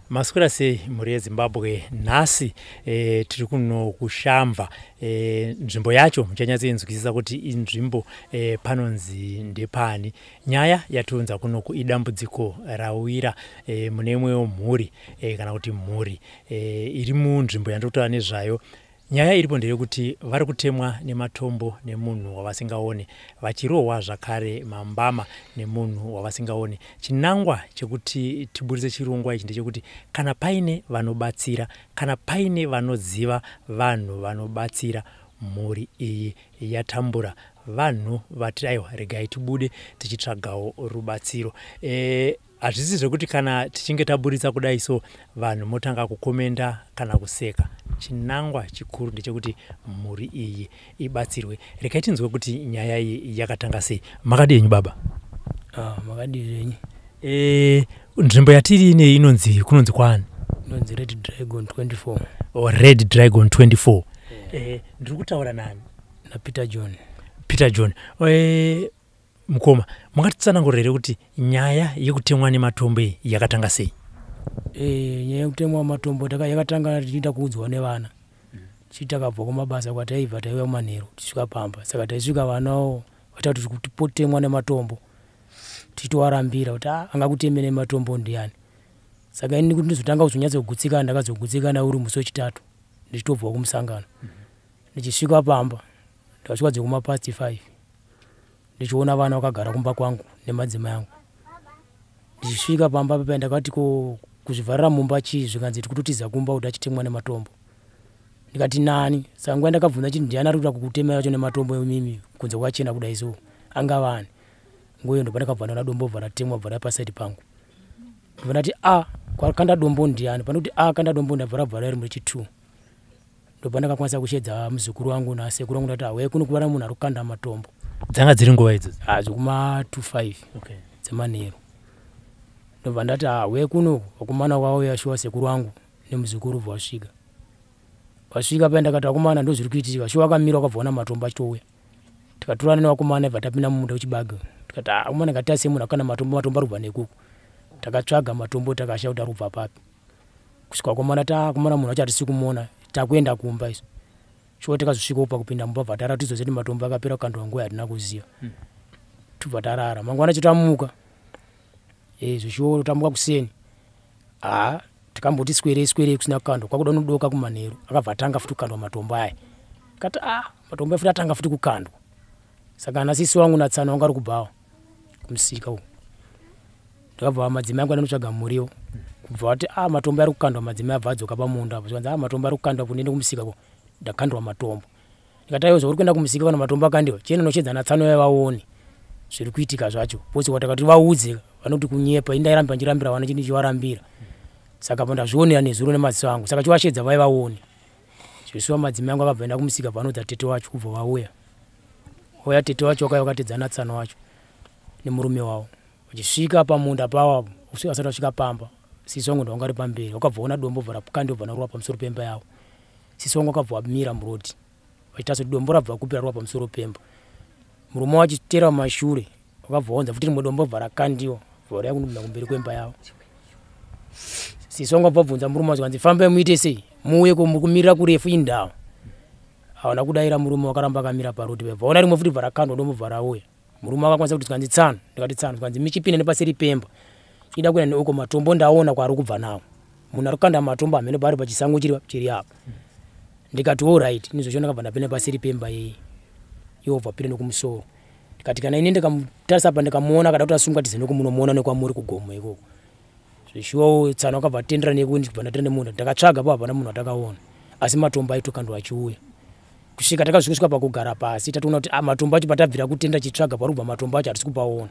Maswera sei mhuri yeZimbabwe? Nhasi tiri kuno kuShamva. Nzvimbo yacho muchanyatsoinzwisisa kuti inzvimbo panonzi ndepani. Nyaya yatiunza kunoku idambudziko rawira mune imwewo mhuri kana kuti mhuri iri munzvimbo yandiri kutaura nezvayo. Nyaya iripo ndeyekuti vari kutemwa nematombo nemunhu wavasingaone, vachirohwa zvakare mambama nemunhu wavasingaone. Chinangwa chekuti tiburitse chirongwa ichi ndechekuti kana paine vanobatsira, kana paine vanoziva vanhu vanobatsira, mhuri iyi yatambura. Vanhu vati aiwa, regai tibude tichitsvagawo rubatsiro. Hazvisi zvekuti kana tichinge taburitsa kudai so vanhu motanga kukomenda kana kuseka. Chinangwa chikuru ndechekuti mhuri iyi ibatsirwe. Regai tinzwe kuti nyaya iyi yakatanga sei. Makadii henyu baba? Ah, makadii zvenyu? Nzvimbo yatiri ine inonzi kunonzi kwani? Inonzi Red Dragon 24. Oh, Red Dragon 24. Ndiri kutaura nani? NaPeter John. Peter John. Mukoma, mungatitsanangurira here kuti nyaya yekutemwa nematombo iyi yakatanga sei? Nyaya yekutemwa matombo yakatanga tichiita kuudzwa nevana. Tichiti takabva kumabasa kwataibva, taiuya kumanheru tichisvika pamba, saka taisvika vanawo vaita kuti potemwa nematombo, tichitovarambira kuti a angakuteme nematombo ndiani. Saka ini kuti ndizotanga kuzonyatsogutsikana, ndakazogutsikana uri musi wechitatu ndichitobvawo kumusangano. Ndichisvika pamba ndakasvika dzekuma past 5, ndichiona vana vakagara kumba kwangu nemadzimai angu. Ndichisvika pamba pepa ndakati, ko kuzvivharira mumba chii? Zvikanzi tikutotiza kumba kuti achitemwa nematombo. Ndikati nani? Saka nguva ndakabvunza chiti ndiani ari kuita kukutemera wacho nematombo imimi kunze kwakachena kudai, so angavani? Nguva iyo ndobva ndakabva ndaona dombo bva ratemwa bva rapasaidi pangu. Ndobva ndati a kwakanda dombo ndiani? Pane kuti a kanda dombo ndabva rabva rairi muri chi2. Ndobva ndakakwanisa kushedza muzukuru wangu nasekuru wangu, ndati hauya kuno kuvana munhu ari kukanda matombo. Dzanga dziri nguva idzodzo? Dzekuma 25 dzemanheru. Ndobva ndati hauya kuno vakomana vauya shuwa. Sekuru wangu nemuzukuru bva vasvika. Vasvika paya ndakati vakomana, ndo zviri kuitika shuwa. Akamira wakabva ona matombo achitouya. Tikatorana nevakomana, ibva tapinda mumunda wechibage. Tikati akomana, ngatitase munhu akanda matombo, matombo ari kubva nekuku. Takatsvaga matombo, takashaya kuti ari kubva papi, kusvika vakomana taakomana munhu wacho hatisi kumuona, takuenda kumba isu. Shuwa tikazosvikawo pakupinda mumba bva tarara tizoziva kuti matombo akapera kukandwa nguva yatina kuziva. Tobva tarara. Mangwana chotamuka zvishuwo tamuka kuseni, ha tikamboti swerei swerei kusina kukandwa. Kwakuda kunodoka kumanheru akabva atanga futi kukandwa matombo aya. Kati a matombo futi atanga futi kukandwa. Saka ana sisi wangu natsano wanga ari kubhawa kumusika uku. Ndakabva madzimai angu andinotsvaga muriwo kubva vati a matombo ari kukandwa. Madzimai abva adzoka pamunda apo, zvikanzi a matombo ari kukandwa, kundiende kumusika ko ndakandwa matombo. Ndikati aiwa, zvauri kuenda kumusika kana matombo akandiwa, chienda unoshedza natsano yavaone zviri kuitika zvacho pose. Watakati vaudze vanoti kunyepa, indairamba ndichirambira vana ndichivarambira. Saka pa ndazvionera nezuro nemaziso angu, saka chivashedza vai vaone zvisuwa. Madzimai angu akabva enda kumusika, bva tete wacho kubva vauya. Uya tete wacho wakauya wakatedzana tsano wacho nemurume wavo. Vachisvika pamunda pavo, kusvika vasati vasvika pamba, sisi wangu ndawanga ari pamberi, wakabva ona dombo bva rakandiwa bva narova pamusoro pemba yavo. Sisi wangu akabva vamira murodi vachitarisa kuti dombo rabva kupi rarova pamusoro pemba. Murume wacho achitera mumashure, wakabva waunza futi rimwe dombo bva rakandiwa bva rauya kunobva kumberi kwemba yavo. Sisi wangu abva bvunza murume wacho, kanzi fambai muite sei, muuye ko muri kumirira kurefu indawa. Hawana kudayira murume, wakaramba akamira parodi. Bva ona rimwe futi bva rakandwa dombo bva rauya. Murume akakwanisa kuti zvikanzi tsano. Ndikati tsano, zvikanzi michipinda nepaseri pemba, ida kuenda neuko, matombo ndaona kwaari kubva nawo, munhu ari kukanda matombo hamene paari pachisango chiri apa. Ndikati alright, nizvozvo ndakabva ndapinda paseri pemba iyi, iwo bva pinda nekumusoro. Ndikati kana ini ndikamutarisa pa ndikamuona akada kuti asungwa tize nekumunomuona nekwamuri kugomo ikoko. Zvishuwawo tsano akabva atendera nekundi bva ndatenda nemunda. Ndakatsvaga po hapana munhu atakaona, asi matombo aitokandwa achiuya kusvika takazvikusvika pakugara pasi. Tatoona kuti ah, matombo acho patabvira kutenda chitsvaga pari kubva matombo acho hatisi kupaona.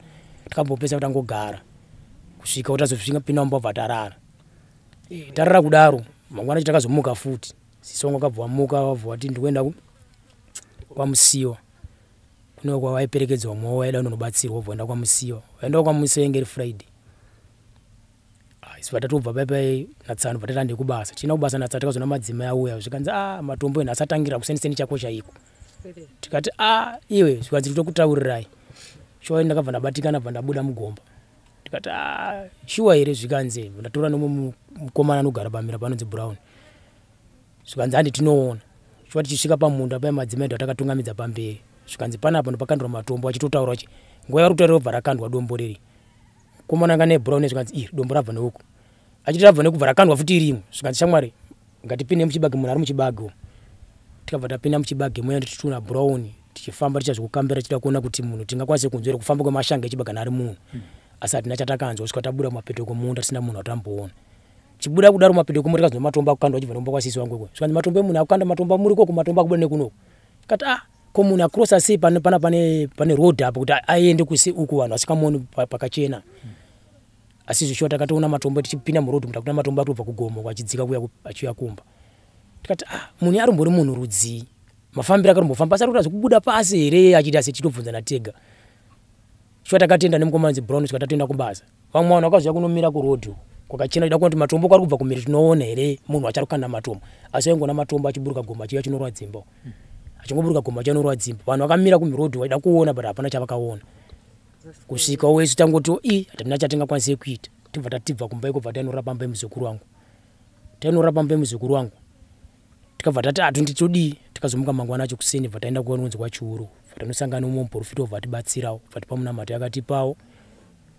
Takambopesa tangogara kusvika utazosvika pinda mumba bva tarara. Tarara kudaro, mangwana acho takazomuka futi. Sisi wangu akabva wamuka, wabva wati ndikuenda kwaMusiwa kune kwavaiperekedzwa mumwe waida kunonobatsirwa. Wabva waenda kwaMusiwa. Waenda kwaMusiwa inge iri Friday. Isu vatatobva paipai natsano bva tataende kubasa. Tichienda kubasa natsano takazoona madzimai auya, zvikanzi a matombo enhu asatangira kuseniseni chako chaiko. Tikati a iwe, zvikanzi totokutaurirai shuwa. Ndakabva ndabatikana, bva ndabuda mugomba. Ndikati a shuwa here? Zvikanzi ndatora nomwe. Mukomana anogara pamira panonzi Brown. Zvikanzi handi tinoona. Shuwa tichisvika pamunda paye madzimai ndo atakatungamidza pamberi. Zvikanzi panapa ndopakandwa matombo achitotaura achi. Nguva yavari kutaura robva rakandwa dombo riri. Mukomana anga neBrown zvikanzi iri dombo rabva neuku. Achiti rabva nekubva rakandwa futi rimwe. Zvikanzi shamwari ngatipinde muchibage munhu ari muchibage umu. Tikabva tapinda muchibage muya tichituna Brown tichifamba tichazvikukambira tichida kuona kuti munhu tingakwanise kunzwera kufamba kwemashanga echibaga ari munhu. Asi hatina chatakanzwa kusvika tabuda mumapeto kwemunda tisina munhu watamboona. Chibuda kudaro mumapeto kwemunda tikazonzwa matombo akukandwa achibva nekumba kwasisi wangu ikoko. Zvikanzi matombo emunhu akukanda matombo muri ikoko matombo akubuda nekunoko. Tikati ah ko munhu akrosa sei pana pane road apo kuti aende kusi uku vanhu vasikamuoni pakachena. Asi zvishuwa takatoona matombo tichipinda muroad mutakuta matombo atobva kugomo achidzika kuya achiuya kumba. Tikati ah munhu arumbori munhu rudzii? Mafambiro akarumbofamba asi ari kuda kubuda pasi here achiita sechitobvunzana tega. Shuwa takatenda nemukomana anzi Brown kusvika tatoenda kubasa. Vamwe vanhu vakazouya kunomira kuroad kwakachena kuda kuona kuti matombo kwari kubva kumhiri tinoona here munhu achari kukanda matombo. Asi vaingoona matombo achiburuka gomo achiuya achinorova dzimba. Achingoburuka gomo achinorova dzimba. Vanhu vakamira kuroad vaida kuona but hapana chavakaona. Kusvika wesu tangoti i hatina chatingakwanise kuita. Tibva tatibva kumba iko bva tainorara pamba pemuzukuru wangu. Tainorara pamba pemuzukuru wangu. Tikabva tati atundi todii tikazomuka mangwana acho kuseni bva taenda kuvanonzi kwaChiuru. Bva tanosangana nemumwe muprofita obva atibatsirawo bva tipa munamato yakatipawo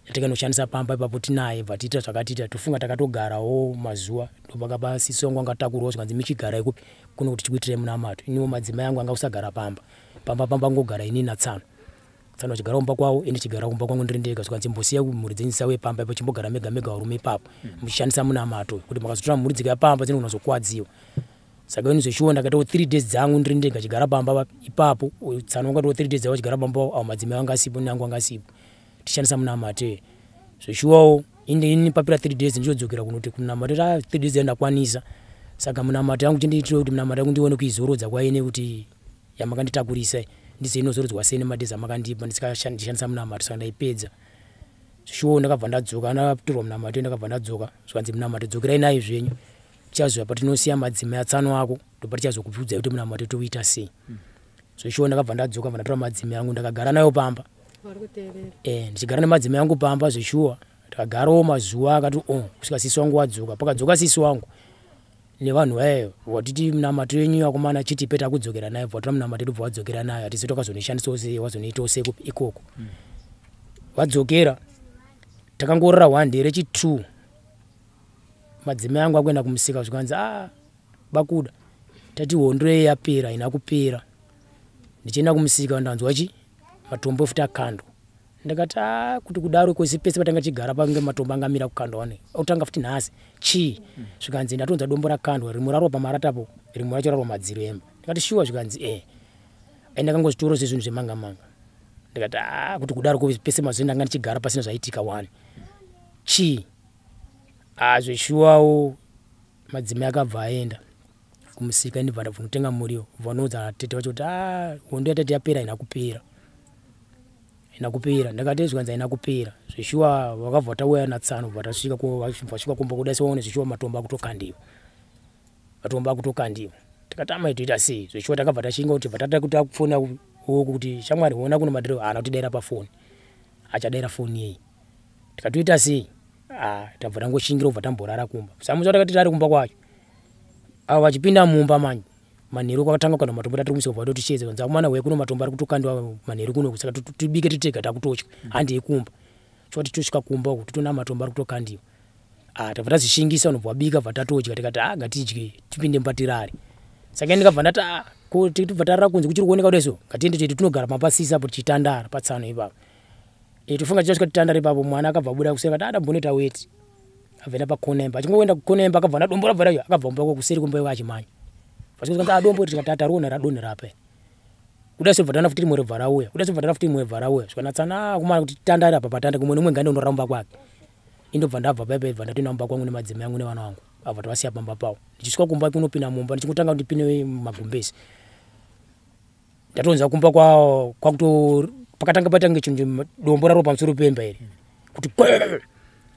yatikanoshandisa pamba ipapo tinaye bva tiita zvakatiita tofunga takatogarawo mazuva ndopakapa sisi wangu angatakurwawo zvikanzi michigarai kupi kuno kuti tikuitirai munamato. Iniwo madzimai angu anga kusagara pamba pamba ngogara inini naTsano. Tsano achigara kumba kwavo ini ndichigara kumba kwangu ndiri ndega zvikanzi mbosiya mhuri dzenyu dzisauye pamba ipo chimbogara mega mega varume ipapo muchishandisa munamato kuti makazotora mhuri dzikauya pamba dzinogona kuzokuwadziwa. Saka ini zveshuwa ndakaitawo 3 days dzangu ndiri ndega chigara pamba ipapo. Tsano wangatiwo 3 days dzavo chigara pamba avo madzimai anga asipo nangu anga asipo. Tichishandisa munamato. Zveshuwawo ini papera 3 days ndichodzokera kunoti kunamato 3 days ndakwanisa. Saka munamato yangu chindiitira kuti munamato yangu ndione kuizorodza kwaine kuti yamakanditakurisa ndize inozorodzwa sei nemadays amakandipa ndishandisa munamato saka ndaipedza. Zveshuwawo ndakabva ndadzoka ndatorwa munamato ndakabva ndadzoka zvikanzi munamato dzokerai nayo zvenyu. Tichazouya patinosiya madzimai atsano ako ndopatichazokuudzai kuti munamato touita sei. Zveshuwa ndakabva ndadzoka bva ndatora madzimai angu ndakagara nayo pamba. Ndichigara nemadzimai angu pamba zveshuwa takagarawo mazuva akati kusvika sisi wangu wadzoka. Pakadzoka sisi wangu nevanhu vayo watiti munamato yenyu akomana chitipe takudzokera nayo bva watora munamato yedu bva wadzokera nayo hatisi takazonishandisawo sei wazonoitawo sei ikoko. Vadzokera takangorora 1 day rechi2 madzimai angu akuenda kumusika zvikanzi ah bakuda tati hondo yapera ina kupera. Ndichienda kumusika ndanzwa chi matombo futi akandwa. Ndakati ah kuti kudaro kwese pese patanga chigara pange matombo angamira kukandwa wane. Otanga futi nhasi chii zvikanzi ndatonza dombo rakandwa rimwe rarwa pamaratapo rimwe racho rarwa madziro emba. Ndakati shuwa zvikanzi eh. Ndakangozvitora sezvinhu zvemanga manga. Ndakati ah kuti kudaro kwese pese mazuva ndanga ndichigara pasina zvaitika wani. Chii zveshuwawo madzimai akabva aenda kumusika ndibva ndabva muriwo vanoudza tete vacho kuti ah hondo yatete yapera haina kupera. Haina kupera ndakati zvikanzi haina kupera. Zveshuwa vakabva tauya naTsano bva tasvika vasvika kumba kudai sewaone zveshuwa matombo akutokandiwa. Matombo akutokandiwa. Tikati amai toita sei? Zveshuwa takabva tashinga kuti bva tata kuti akufona kuti shamwari ona kuno madhireva haana kutidaira pafoni. Achadaira foni yei. Tikatoita sei? Tabva tangoshingira kubva tamborara kumba. Samusa takati tari kumba kwacho. Avo vachipinda mumba manje manheru kwakatanga kukandwa matombo tatiri kumusika bva totichedza kanzi akomana wee kuno matombo ari kutokandwa manheru kuno saka tibike titega takutotya handei kumba. Choti tosvika kumba uku totoona matombo ari kutokandiwa. Tabva tazvishingisa unobva wabika bva tatodya tikati ngatidye tipinde mumba tirare. Saka ndikabva ndati ko tibva tarara kunze kuchiri kuoneka kudai so ngatiende tete tinogara pamba sisi apo tichitandara patsano ipapo. Tofunga tichasvika titandara ipapo mwana akabva abuda kuseri akati ndambonoita weti. Abva pakona imba achingoenda kukona imba akabva na dombo rabva rayo akabva kumba kuseri kumba iwo achimhanya. Vachingoti dombo tikati tariona radonhera apa. Kudai sobva taona futi rimwe rebva rauya. Kudai sobva taona futi rimwe rebva rauya. Zvikanatsana akomana kuti titandare apa patanda kumwe nemumwe ngaende mumba kwake. Indobva ndabva paipa bva ndatoenda mumba kwangu nemadzimai angu nevana vangu. Abva tavasiya pamba pavo. Ndichisvika kumba kunopinda mumba ndichingotanga kuti ndipinde magumbezi. Ndatonzwa kumba kwakuto pakatanga paita kunge chinhu dombo rarova pamusoro pemba iri. Kuti kwee.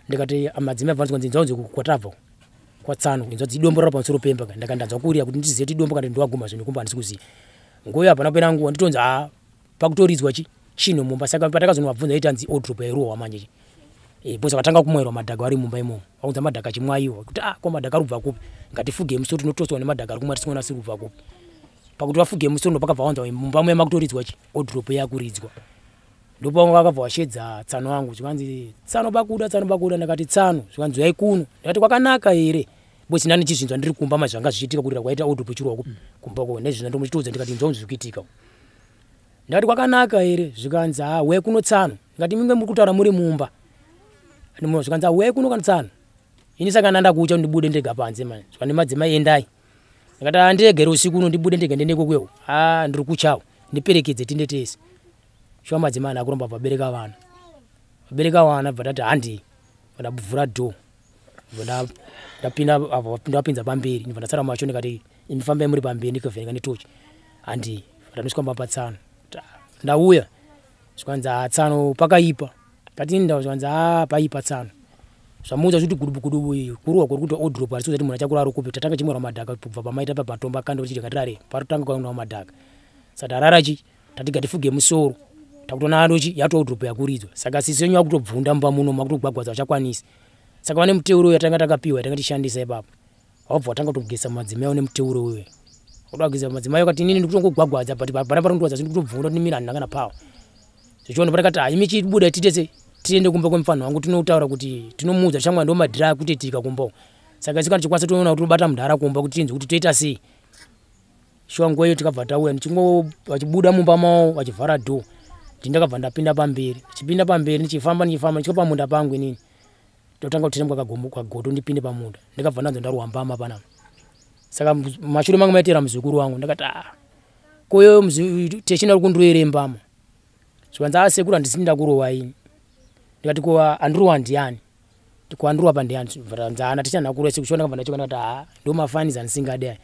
Ndikati madzimai abva anzi nzwa kwatabva kwatsano inzwa dombo rarova pamusoro pemba ndakati ndanzwa kurira kuti ndizive kuti dombo kana ndowaguma zvinhu kumba handisi kuziva. Nguva hapana kupera nguva nditonzi pakutoridzwa chinhu mumba saka patakazonovabvunza iti anzi odrop yairohwa manje. Because vakatanga kumwairwa madhaka vari mumba imomo, vaunza madhaka achimwaiwa kuti ah, ko madhaka ari kubva kupi, ngatifuge musoro tinotoswa nemadhaka ari kumwa tisingaona asiri kubva kupi. Pakuti vafuge musoro ndopakabva vaunza mumba muya makutoridzwa chi odrop yakuridzwa. Ndopamwe vakabva vashedza tsano wangu, zvikanzi tsano bakuda, tsano bakuda. Ndakati tsano, zvikanzi uyai kuno. Ndakati kwakanaka here, because ndani chizvinzwa ndiri kumba mazvanga zvichiitika kurira kwaita odrop ichirwa kumba ko nezvizvo ndomuchitiudza. Ndikati inzwa zviri kuitika. Ndakati kwakanaka here, zvikanzi ha, uyai kuno tsano. Ndikati minge muri kutaura muri mumba, zvikanzi uyai kuno kana tsano. Ini saka ndanda kucha ndibude ndega panze mani, zvikanzi madzimai endai. Ndikati handegere usiku uno ndibude ndega ndiende kokwewo, a ndiri kuchawo, ndiperekedze tinde tese. Shuwa madzimai ana kuramba vabereka vana, vabereka vana. Bva tati handei, ndabvura door, ndapinda, ndapinza pamberi, ndibva ndasara macho. Ndikati imi fambai muri pamberi, ndikavheneka netochi. Handei, ndanosvika mba patsano, ndauya, zvikanzi ha tsano pakaipa. Kati ndau, zvikanzi ha paipa tsano, zvamuudza zviti gudubu gudubu kuruwa kuri kuti odrop harisi kuti munhu achakurara kupi. Tatanga chimwerwa madhaka kubva pamaita pamatombo akanda kuti ngatirare, parutanga kwaunwa madhaka. Saka tarara chi tati ngatifuge musoro, takutoona adochi yato odrop yakuridzwa. Saka sisi wenyu akutobvunda mumba muno, makutogwagwadza vachakwanisi. Saka vane muteuro yatanga takapiwa yatanga tishandisa ipapo, wabva watanga kutogesa madzimai avo nemuteuro uyo. Kuda kugeza madzimai akati inini ndikutongogwagwadza, but pana parondwadza ndikutobvunda kuti ndimira, handina kana power. Zvichiona patakati hai michibuda titese tiende kumba kwemufanho wangu, tinotaura kuti tinomuudza shamwari ndo madhira akutoitika kumba uko. Saka isu kana tichikwanisa toona kuti tobata mudhara kumba kuti tinzwe kuti toita sei. Shuwa nguva iyo tikabva tauya, ndichingo vachibuda mumba mavo vachivhara door, ndakabva ndapinda pamberi. Ndichipinda pamberi, ndichifamba, ndichifamba, ndichisvika pamunda pangu inini, ndotanga kuteremka kagomo kagoto ndipinde pamunda, ndakabva ndanzwa ndarohwa mbama panapa. Saka mashure mangu maitera muzukuru wangu. Ndakati ah, koyo techina uri kundiroyere mbama? Zvikanzi a sekuru, handisi ndakurova ini. Ndikati ko andirowa ndiani? Ko andirowa pa ndiani? Zvanzi haana ticha ndakurova sekusho. Ndakabva ndachoka, ndakati ha, ndo mafanizi andisingadi aya.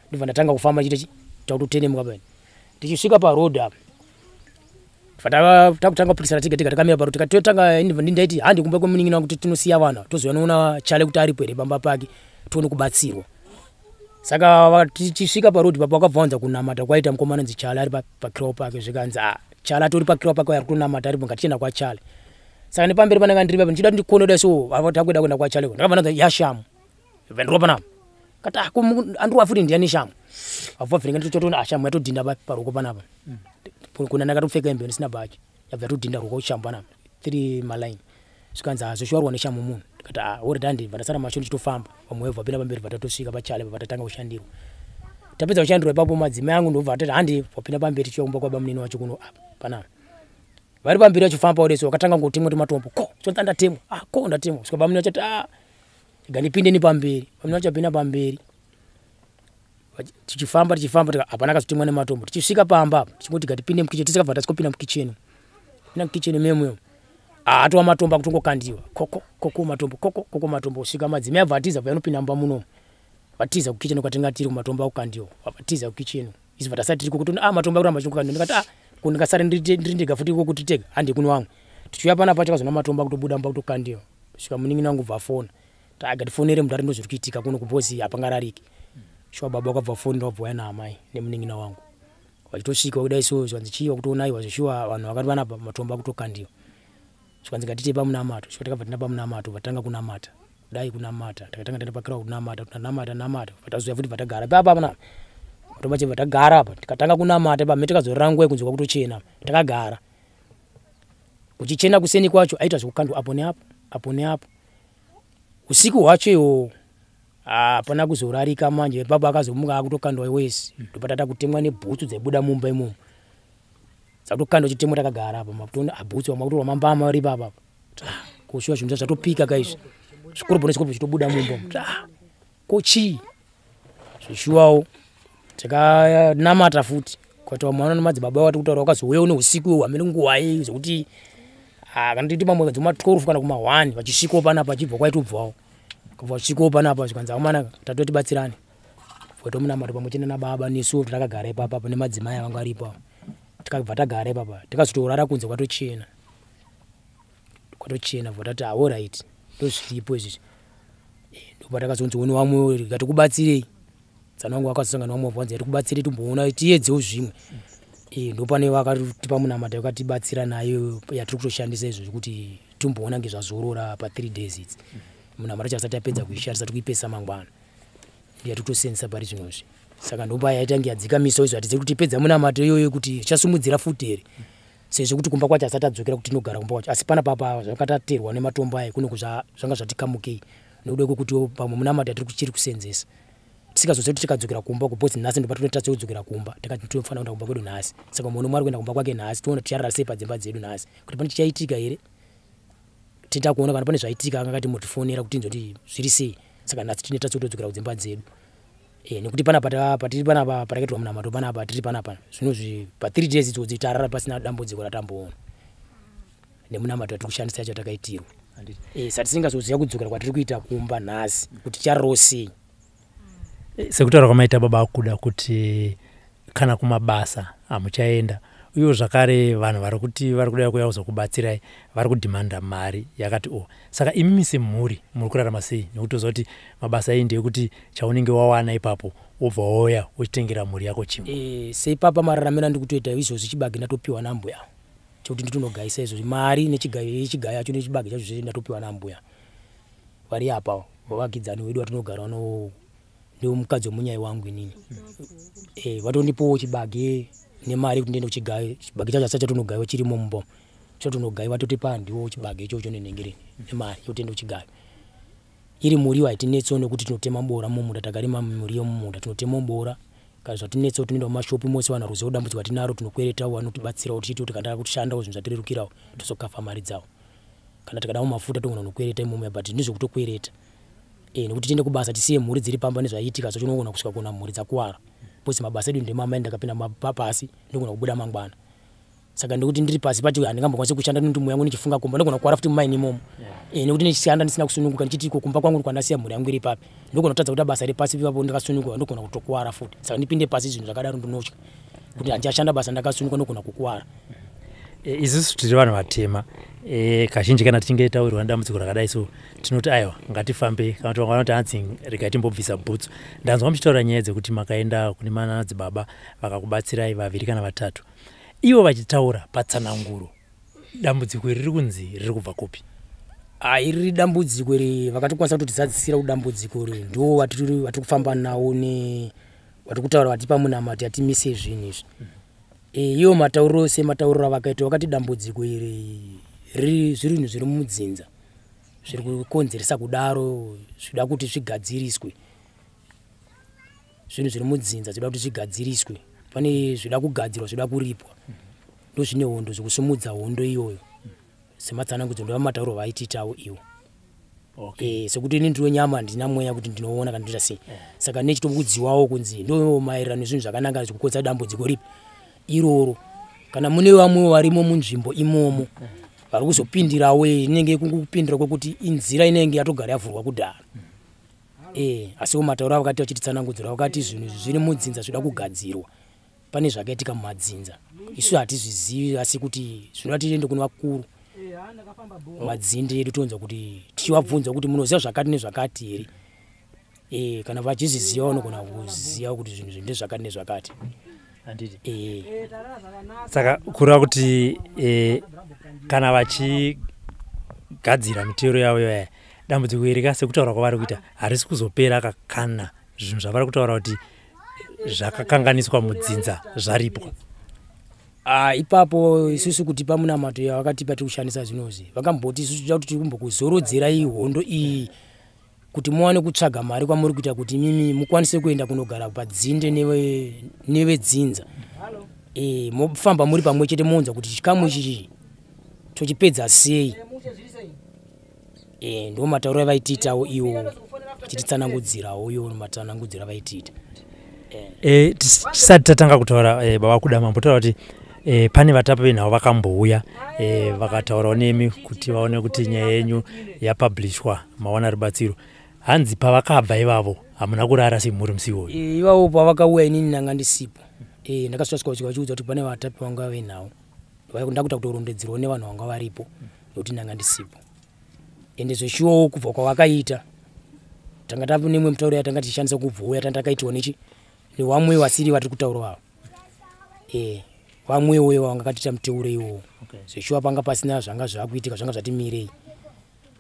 Ndobva ndatanga kufamba chite takutotenemuka pani. Tichisvika paroad apa, takutanga kupikisana tega tega, takamira paroad. Tikati totanga, ndaiti handi kumba kwemunin'ina wangu kuti tinosiya vanhu, tozoya noona chale kuti aripo here pamba pake, tione kubatsirwa. Saka tichisvika paroad papo, wakabva wanza kunamata kwaita mukomana nzi Chale ari pakirawo pake. Zvikanzi a Chale atori pakirawo pake, ari kutonamata aripo, ngatichienda kwaChale. Saka nepamberi pananga ndiri papo, ndichida ndikone dai so takuenda kuenda kwaChale, ndakabva ndanza yashamu ndiro panapa. Kati ah, andirowa futi ndiani shamu? Abva vhiringa, nditotoona ashamu yatodhinda paruoko panapa. Kuna ndakatopfeka hembe ndisina bhachi, yabva yatodhinda ruoko shamu panapa three maline. Zvikanzi hazoshuwarwa neshamu munhu. Ndikati ah, ori dandi. Bva ndasara masho ndichitofamba, vamwe vabva vapinda pamberi, bva tatosvika pachale, bva tatanga kushandirwa. Tapedza kushandirwa ipapo, madzimai angu ndobva atati handi, vapinda pamberi tichiuya kumba kwabamunini wacho kuno apa panapa. Vari pamberi vachifamba udeso, vakatanga ngotemwa tumatombo, ko chonza ndatemwa, ah, ko ndatemwa. Svika bamunini vachati ah, rega ndipindeni pamberi. Bamunini vachapinda pamberi, tichifamba, tichifamba, hapana akazotemwa nematombo. Tichisvika pamba apa, tichingoti gatipinde mukicheni, tisikabva tasvikopinda mukicheni. Pinda mukicheni memuyo, atova matombo akutongokandiwa, koko koko matombo, koko koko matombo, kusvika madzimai abva atiza, bva anopinda mumba munomu. Vatiza kukicheni kwatinga tiri, kumatombo akukandiwa, vatiza kukicheni. Isu bva tasati tiri kukuti ah, matombo akuramba achingokandiwa. Ndikati ah, ko ndingasare ndiri ndega futi iko kuti tega handi kuno vamwe. Tichiuya panapa, chakazona matombo akutobuda mumba kutokandiwa, kusvika munin'ina wangu bva afona, taga tifonere mudhara, ndo zviri kuitika kuno kubhozi, hapangarariki. Shuwa baba wakabva fonera, wabva uya naamai nemunin'ina wangu. Vachitosvika kudai so, zvanzi chii wakutoonaiwa zvishuwa, vanhu vakati vanapa matombo akutokandiwa. Zvikanzi ngatite pamunamato. Shuwa takabva tenda pamunamato, vatanga kunamata kudai, kunamata takatanga tenda pakira kunamata, tanamata namata, tazouya futi, vatagara papa pana matombo achibva, tagara apa, tikatanga kunamata pa takazorora nguva yekunzi kwakutochena. Takagara kuchichena. Kuseni kwacho aita zvekukandwa apo neapo, apo neapo. Usiku hwacho iwo hapana kuzorarika manje. Baba akazomuka akutokandwa wese, ndopatata kutemwa nebhutsu dzaibuda mumba imomo, dzakutokandwa chitemwa. Takagara apa, makutoona abhutsu vamwe akutorwa mambama vari ipapa. Kushuwa zvinhu zvatopika kaizvi, zvikorobho nezvikorobho zvichitobuda mumba umu. Ko chii zvishuwawo? Takanamata futi kuita vamwe vana nemadzibaba vati kutaura, vakazouyawo neusiku iwo hamene nguwai, zvekuti kana titi mamwe dzoma 12 kana kuma 1, vachisvikawo panapa vachibva kwaitobvawo, kubva vachisvikawo panapa, zvikanzi akomana, tatotibatsirane votomunamato pamwe chete nababa nesuwo. Takagara ipapa nemadzimai avanga aripo, tikabva tagara ipapa, tikazotorara kunze kwatochena, kwatochena. Bva tati alright, ndozviripo izvizvi. Ndopatakazonzi vamwe ngatikubatsirei. Tsana wangu akazosangana vamwe, vanzi tikubatsirei, timboona tiedzewo zvimwe. Ndopane vakatipa munamato, vakatibatsira nayo yatiri kutoshandisa izvozvi kuti Timboona ngezvazorora pa 3 days idzi. Munamato chasati tapedza kuishandisa, tikuipesa mangwana, ndiyo yatotosenzesa pari zvinozvi. Saka ndopa yaitange yadzikamisawo izvo, hatizivi kuti pedza munamato iyoyo kuti chasumudzira futi here, sezvo kuti kumba kwacho asati adzokera kuti tinogara kumba kwacho. Asi panapa pa zvakataterwa nematombo aya kuno zvanga zvatikamukei nekuda kwekuti pamwe munamato yatiri kuchiri kusenzesa, tisingazozivi kuti tikadzokera kumba kupotsi nhasi ndopatinotatsa kudzokera kumba. Takati tinofanira kuenda kumba kwedu nhasi, saka munhu umwe ari kuenda kumba kwake nhasi, toona ticharara sei padzimba dzedu nhasi, kuti pane chichaitika here. Tinoita kuona kana pane zvaitika, anga akati motifonera kuti tinzwe kuti zviri sei. Saka nhasi tinoita sekutodzokera kudzimba dzedu, nekuti panapa patiri panapa parakaitirwa munamato panapa tiri panapa zvinozvi pa3 days idzodzi tarara pasina dambudziko ratamboona nemunamato yatiri kushandisa yacho yatakaitirwa. Saka tisingazoziva kudzokera kwatiri kuita kumba nhasi kuti tichararawo sei. Sekutaura kwamaita baba Kuda kuti kana kumabasa hamuchaenda, uyewo zvakare vanhu vari kuti vari kuda kuuya kuzokubatsirai vari kudhimanda mari yakati o. Saka imimi semhuri muri kurarama sei, nekutoziva kuti mabasa ei ndeyekuti chaunenge wawana ipapo wobva wauya uchitengera mhuri yako chingwa? Seipapa mararamiro andiri kutoita izvozvi, chibage ndatopiwa nambuya chekuti nditonogayisa izvozvi, mari nechigayo, chigayo yacho nechibage chacho zvese ndatopiwa nambuya vari apa, vavakidzani wedu vatinogara no, ndiwo mukadzi wemunyai wangu inini. Vatondipowo chibage nemari yekuti ndiende kuchigayo. Chibage chacho asati chatonogayiwa, chirimo mumba chatonogayiwa, totipa ndiwo chibage ichocho nenhengereni nemari yekuti tiende kuchigayo. Iri muriwo haitinetsewo nekuti tinotema bora mumunda, takarima muriwo mumunda, tinotema bora. Kana zvatinetsewo tinoenda mumashopi mose, vanhu varuziva dambudziko ratinaro, tinokweretawo, vanotibatsirawo tichiti kuti kana kushandawo zvinhu zvatirerukirawo, tozokafa mari dzavo. Kana tikadawo mafuta togona kunokwereta imomo, but ndezvekutokwereta, nekuti tiende kubasa tisiye mhuri dziri pamba nezvaiitika zvacho, unogona kusvika kuona mhuri dzakuwara because mabasa edu ndemamai. Ndakapinda pasi ndogona kubuda mangwana, saka ndekuti ndiri pasi pacho handingambokwanisi kushanda nekuti mweya yangu nichifunga kumba, ndogona kuwara futi mumaini imomo, nekuti ndichishanda ndisina kusununguka, ndichiti iko kumba kwangu kwandasiya mhuri yangu iri papi, ndogona kutadza kuita basa repasi ipapo ndakasununguka, ndogona kutokuwara futi. Saka ndipinde pasi zvinhu zvakadaro, ndinotya kuti handichashanda basa ndakasununguka, ndogona kukuwara. Isusu tiri vanhu vatema, kazhinji kana tichinge tawirwa nedambudziko rakadai so tinoti aiwa, ngatifambe, kana kuti vamwe vanoti hanzi regai timbobvisa bhutsu. Ndanzwa muchitaura nyaya dzekuti makaenda kune madzibaba vakakubatsirai vaviri kana vatatu. Ivo vachitaura patsananguro, dambudziko iri riri kunzi riri kubva kupi? Ah, iri riri dambudziko iri vakatokwanisa kutotizadzisira kuti dambudziko iri ndo vatiri kufamba nawo ne vatiri kutaura vatipa munamato yatimise zvinhu izvi. Iwo matauriro, sematauriro avakaita, vakati dambudziko iri riri zvinhu zviri mudzinza zviri kukonzeresa kudaro, zvida kuti zvigadziriswe. Zvinhu zviri mudzinza zvida kuti zvigadziriswe, pane zvida kugadzirwa, zvida kuripwa, ndo zvine hondo zvekusumudza hondo iyoyo. Sematsanangudzo ndo matauriro vaitiitawo iwo. Sekuti ini ndiri wenyama, handina mweya kuti ndinoona kana ndoita sei. Saka nechitokudziwawo kunzi ndo maererano nezvinhu zvakananga zvikukonzera dambudziko ripi iroro. Kana mune vamwe varimo munzvimbo imomo vari kuzopindirawo, inenge kungopindira kwekuti inzira inenge yatogara yavhurwa kudhara. Asiwo matauro avakati vachititsanangudzira, vakati zvinhu izvi zviri mudzinza zvida kugadzirwa, pane zvakaitika mumadzinza, isu hatizvizivi, asi kuti zvinoda tiende kune vakuru madzinde edu tonzwa kuti tichivabvunza kuti munoziva zvakati nezvakati here. Kana vachizviziva vanogona kuziva kuti zvinhu izvi ndezvakati nezvakati. Handiti? Saka kureva kuti kana vachigadzira mitero yavo yaya, dambudziko iri ka, sekutaura kwavari kuita, harisi kuzopera ka kana zvinhu zvavari kutaura kuti zvakakanganiswa mudzinza zvaripwa? Ah, ipapo isusu kutipa munamato yavakatipa tiri kushandisa zvinozvi, vakamboti isusu toda kuti tiri kumbokuzorodzirai hondo iyi kuti muwane kutsvaga mari kwamuri kuita kuti mimi mukwanise kuenda kunogara padzinde nevedzinza, mofamba muri pamwe chete, mounza kuti chikamu ichi tochipedza sei. Ndo matauro avaitiitawo iwo, vachititsanangudzirawo iwo matsanangudziro avaitiita. Tisati tatanga kutaura, baba Kuda, mambotaura kuti pane vatapi venhau vakambouya, vakataurawo nemi kuti vaone kuti nyaya yenyu yapublishwa, mawana rubatsiro. Hanzi pavakabva ivavo hamuna kurara semhuri musi iwoyo. Ivavo pavakauya inini ndanga ndisipo. Ndakasvika vachiudza kuti pane vatapi vanga venhau, ndakuita kutorondedzerwa nevanhu vanga varipo nekuti ndanga ndisipo. Ende zveshuwawo kubva kwavakaita tanga tane mutauro yatanga tichishandisa kubva uya tanga takaitiwa nechi nevamwe vasiri vatiri kutaura ava. Vamwewo vanga katiita muteuro iwowo. Zveshuwa panga pasina zvanga zvakuitika, zvanga zvatimirei.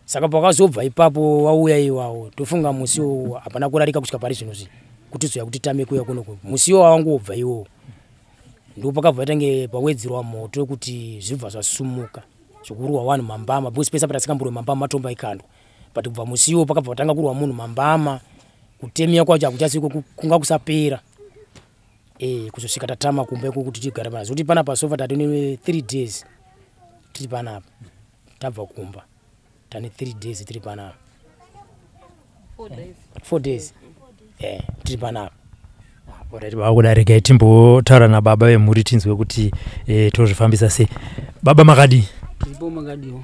Saka pakazobva ipapo wauya iwawo, tofunga musi iwowo hapana kurarika kusvika pari zvino zvi kuti zoya kuti tame kuuya kunoku. Musi iwowo wangobva iwowo ndipo pakabva tange pawedzerwa moto kuti zvibva zvasumuka zvokurwa vanhu mambama, because pese patasingamborwe mambama matombo aikandwa, but kubva musi iwowo pakabva patanga kurwa munhu mambama, kutemiwa kwacho hakuchasiko, kunga kusapera kuzosvika tatama kumba iko kuti tigare panapa. Zvokuti panapa sofa tatine 3 days tiri panapa, tabva kumba tane 3 days tiri panapa, 4 days tiri panapa. Alright, baba Kuda, regai timbotaura nababa vemhuri tinzwe kuti tozvifambisa sei. Baba, makadii? Tiripo, makadiwo?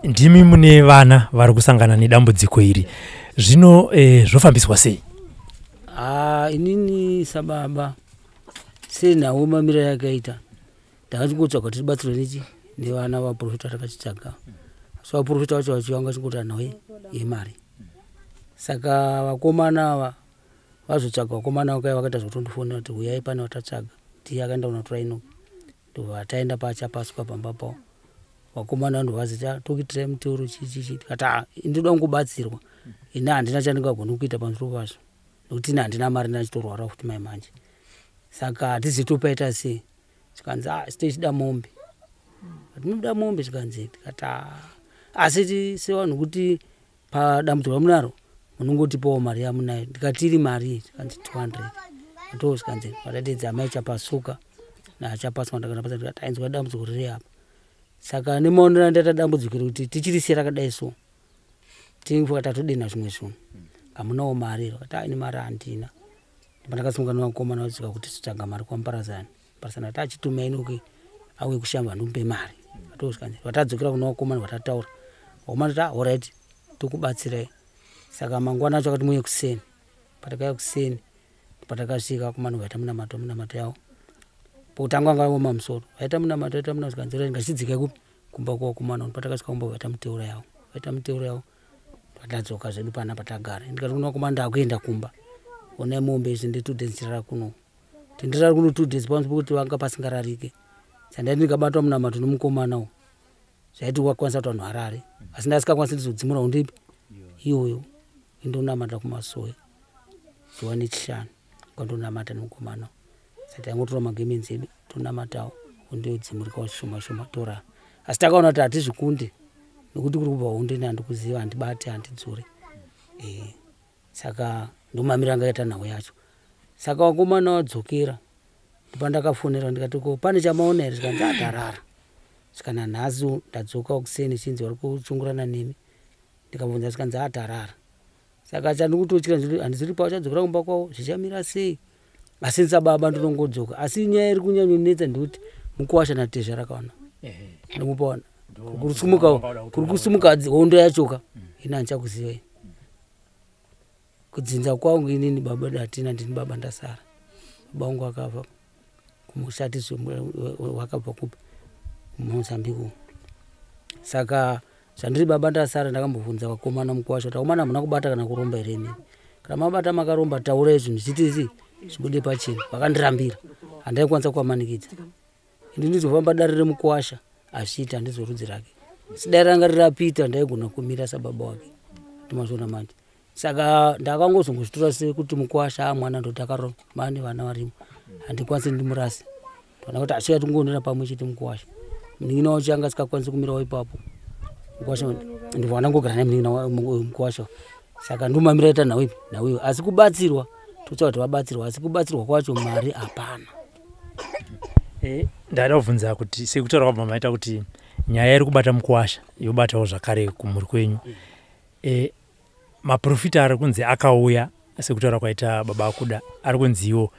Ndimi mune vana vari kusangana nedambudziko iri zvino, zvofambiswa sei? Ha, inini sababa, senhau mamiriro yakaita, ndakachingotsvaga kuti tibatsirwe nechi nevana vaprofita. Takachitsvaga, asi vaprofita vacho vachivanga chingoti nhau yemari. Saka vakomana ava vazotsvaga, vakomana vakauya vakaita zvokutondifonera kuti uyai, pane vatatsvaga. Tiye akaenda kunotora Inoki, ndobva taenda pachapaswa pamba pavo. Vakomana ndovaziti tokuitirai muteuro chichichi. Tikati a ndinoda kungobatsirwa, ini handina chandingagoni kuita pamusoro pazvo nekuti ini handina mari, ndachitorwara futi mai manje, saka hatizi topaita sei. Zvikanzi a sitochida mombe, tinoda mombe. Zvikanzi, tikati a asi sevanhu kuti padambudziko ramunaro munongotipawo mari yamunayo. Ndikati iri mari? Zvikanzi 200. Ndo zvikanzi vatatidza amai Chapasuka nachapaswa. Ndakanapasa, ndikati ainzwa dambudziko riri apa. Saka nemaonero andaita dambudziko iri kuti tichirisiya rakadai, so tinenge tatodena zvimwe zvinhu. Hamunawo mari? Vakati aine mari handina. Pandakasimuka nevakomana vasvika kuti titsvaga mari kwaMuparadzani. Muparadzani ati achituma Inoki auye kushamba ndomupe mari. Atosvika vatadzokera kuna vakomana, vatataura vakomana ti alright, tokubatsirai. Saka mangwana acho akati muuye kuseni. Patakauya kuseni, patakasvika vakomana vaita munamato, munamato yavo pokutanga vanga vaoma musoro, vaita munamato, vaita munamato. Zvikanzi ngachidzikai kupi kumba kwavakomana. Patakasvika kumba vaita muteuro yavo, vaita muteuro yavo, patadzoka zvedu pana patagara. Ndikati kuna vakomana, ndakuenda kumba, onai mombe izvi, ndi 2 days ndichirara kuno, tindirara kuno 2 days pamusoro pekuti vanga pasingararike. Sandati ndikabatwa munamato nomukomana uyu zvaiti wakwanisa kuti vanhu varare, asi ndasikakwanisi ndizodzimura undipi iyoyo indonamata kumasowe zuva nechishanu kwandonamata nemukomana. Saka taingotora magemenzi edu tonamatawo, ondodzimurikawo shoma shoma, torara. Asi takaona kuti hatizvikunde nekuti kuri kubva hondo, ini handikuziva, handibati, handidzore. Saka ndomamiro anga aita nhau yacho. Saka vakomana vadzokera, ndopandakafonera ndikati ko pane chamaona here? Zvikanzi atarara. Svikana nhasi ndadzoka kuseni chinzi vari kuchungurana nemi. Ndikabvunza, zvikanzi atarara. Saka chandikutotyira handiziri pavachadzokera kumba kwavo zvichamira sei, asi sababa ndinongodzoka. Asi nyaya iri kunyanyonetsa ndekuti mukuwasha natezvara rakaona ndomupaona kuri kusumuka hondo yachoka, ini handichakuzivai kudzinza kwangu. Inini baba datina, ndini baba ndasara. Baba vangu akafa kumusati, wakabva kupi, kuMozambique. Saka zvandiri baba ndasara, ndakambobvunza vakomana mukuwasha kuti vakomana hamuna kubata kana kuromba here imini? Kana mabata makaromba, taurai zvinhu zvichitisi zvibude pachena. Vakandirambira, handaikwanisa kuvamanikidza. Ini ndizofamba dare remukuwasha hazviiti, handizorudzi rake. Si dai ranga rirapita ndaigona kumira sababa wake, ndimazviona manje. Saka ndakangozongozvitora sekuti mukuwasha amwana ndoti akaromba mane vana varimo, handikwanisi ndimurase. Toona kuti asiya tingoonera pamwe chete mukuwasha, munin'ina wacho anga asikakwanisi kumirawo ipapo. Mukuwasha ndibva ndangogara naye munin'ina mukuwasha. Saka ndomamira ita nhau ipi nhau iyo, asi kubatsirwa totsva kuti vabatsirwa, asi kubatsirwa kwacho mari hapana. Ndaida kubvunza kuti sekutaura kwabva maita kuti nyaya iri kubata mukuwasha yobatawo zvakare kumhuri kwenyu, maprofita ari kunzi akauya, sekutaura kwaita baba Akuda, ari kunziwo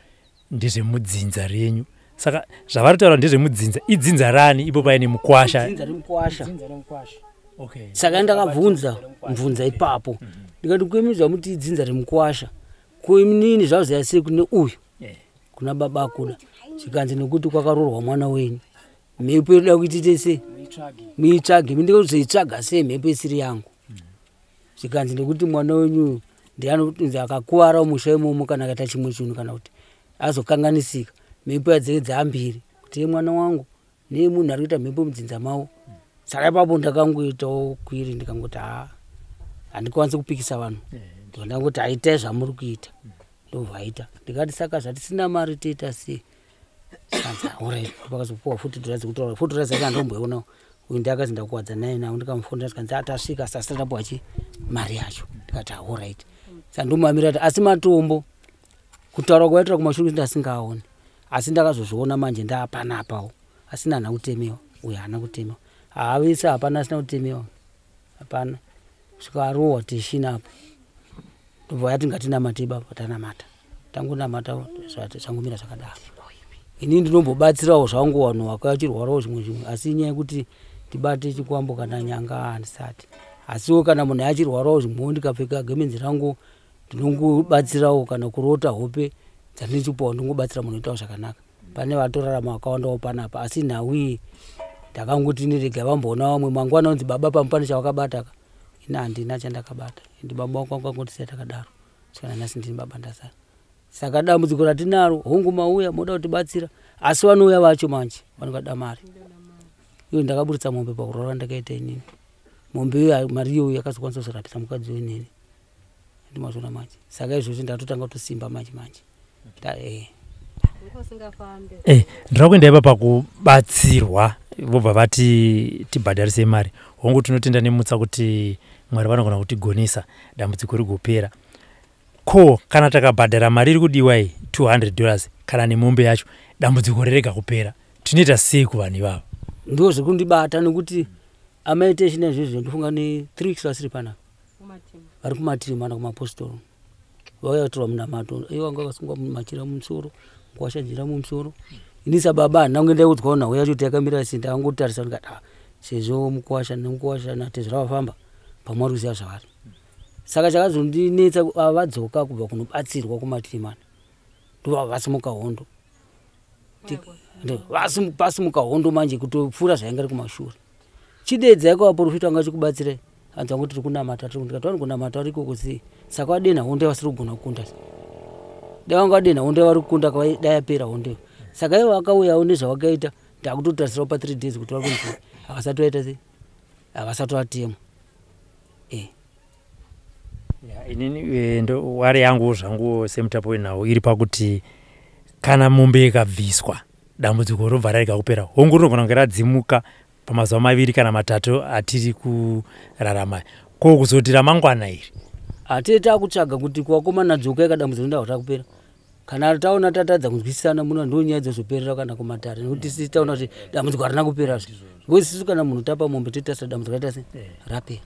ndezvemudzinza renyu. Saka zvavari kutaura ndezvemudzinza, idzinza rani ipo paine mukwasha? Dzinza remukwasha. Saka ndakabvunza mvunza ipapo, ndikati kwemi zvamuti idzinza remukwasha, kuinini zvazoya sei kune uyu kuna baba Akuda? Zvikanzi nekuti kwakaroorwa mwana wenyu, mhepo inoda kuti tese muitsvage. Ndikozoitsvaga sei mhepo isiri yangu? Zvikanzi nekuti mwana wenyu uyu ndianotinzi akakuvara musha imomo, kana akaita chimwe chinhu kana kuti azokanganisika, mhepo yadzenge dzaambiri. Kuti mwana wangu nemunhu ari kuita mhepo mudzinza mavo. Saka ipapo ndakangoitawo kwiri ndikangoti haa handikwanisi kupikisa vanhu. Ndangoti aitai zvamuri kuita. Ndobvaita. Ndikati saka zvatisina mari toita sei? Saka alright pakazopuwa futi dhora dzekutaura. Futi dhora dzacho handomboionawo. Uyu ndakazi ndakuwadza naye nawo ndikamufonera tikanzi atasvika asi asati tapuwa chi mari yacho. Ndikati alright. Saka ndomamira kuti asi matombo kutaura kwaitira kumashure ndasingaoni. Asi ndakazozviona manje ndaapanapawo. Asina haana kutemewa. Uyu haana kutemewa. Haavese hapana asina kutemewa. Hapana. Kusvika arohwa tishina apo. Ndobva yati ngatinamate baba tanamata. Tangonamata zvangomira zvakadaro. Ini ndinombobatsirawo zvangu vanhu vakachirwarawo zvimwe zvimwe asi inyaya yekuti ndibate chikwambo kana nyanga handisati. Asiwo kana munhu achirwarawo zvimwewo ndikapfeka gemenzi rangu ndinongobatsirawo kana kurota hope dzandinochipuwa ndingobatsira munhu oitawo zvakanaka. Pane vatorarama vakawandawo panapa asi nhau iyi ndakangoti ndirega vamboona vamwe mangwana unzi baba pamwe pane chavakabata ka. Ini handina chandakabata. Ende baba vangu vakangotisiya takadaro. Saka nhasi ndini baba ndasara. Saka dambudziko ratinaro hongu mauya moda kutibatsira asi vanouya vacho manje vanongada mari. Iyo ndakaburitsa mombe pakurwara ndakaita inini. Mombe iyo mari iyoyo yakazokwanisa kuzorapisa mukadzi uyu neni. Ndimazviona manje. Saka izvozvi ndatotanga kutosimba manje manje. Ndinoda kuenda ipa pakubatsirwa vobva vati tibhadharise mari. Hongu tinotenda nemutsa kuti Mwari vanogona kutigonesa dambudziko rigopera. Ko kana takabhadhara mari iri kudiwa iyi $200 kana nemombe yacho dambudziko rerega kupera tinoita sei kuvanhu ivava? Ndizvo zviri kundibata nekuti amai Teshina izvozvo ndofunga ne 3 weeks vasiri panapa. Vari kumativi mana kumapostori. Vauya kutorwa munamato. Ivo vanga vakasungwa machira mumusoro, mukwasha jira mumusoro. Ini sababa handina kunge ndaiudzwawo nhau yacho kuti yakamira sei ndakangotarisa ndikati ah sezvo mukwasha nemukwasha natezvara vafamba pamwe vari kuziva zvavari. Saka chakazondinetsa vadzoka kubva kunobatsirwa kumativi mana. Ndobva vasimuka hondo. Pasimuka hondo manje kutopfuura zvainga ri kumashure. Chidedzai kuvaprofita vanga vachikubatsirai. Hanzi vangu tiri kunamata tiri ndikati vari kunamata vari ikoko sei? Saka vadenha hondo vasiri kugona kukunda. Dai vanga vadenha hondo vari kukunda dai yapera hondo. Saka ivo vakauyawo nezvavakaita ndakutotarisirawo pa 3 days kuti vari kunzi havasati vaita sei? Havasati vatemwa. Inini wari yangu zvangu semutapo wenhau iri pakuti kana mombe ikabviswa dambudziko robva rarega kupera. Hongu rinogona kunge radzimuka pamazuva maviri kana matatu atiri kurarama. Ko kuzoti ramangwana iri? Hatee takutsvaga kuti kuvakomana dzokai kadambudziko rinda rakupera. Kana taona tatadza kunzwisisana muno ndo nyaya dzozoperera kana kumatare nekuti sisi taona kuti dambudziko harina kupera zve. Because sisu kana munhu tapa mombe toita dambudziko raita sei? Rapera.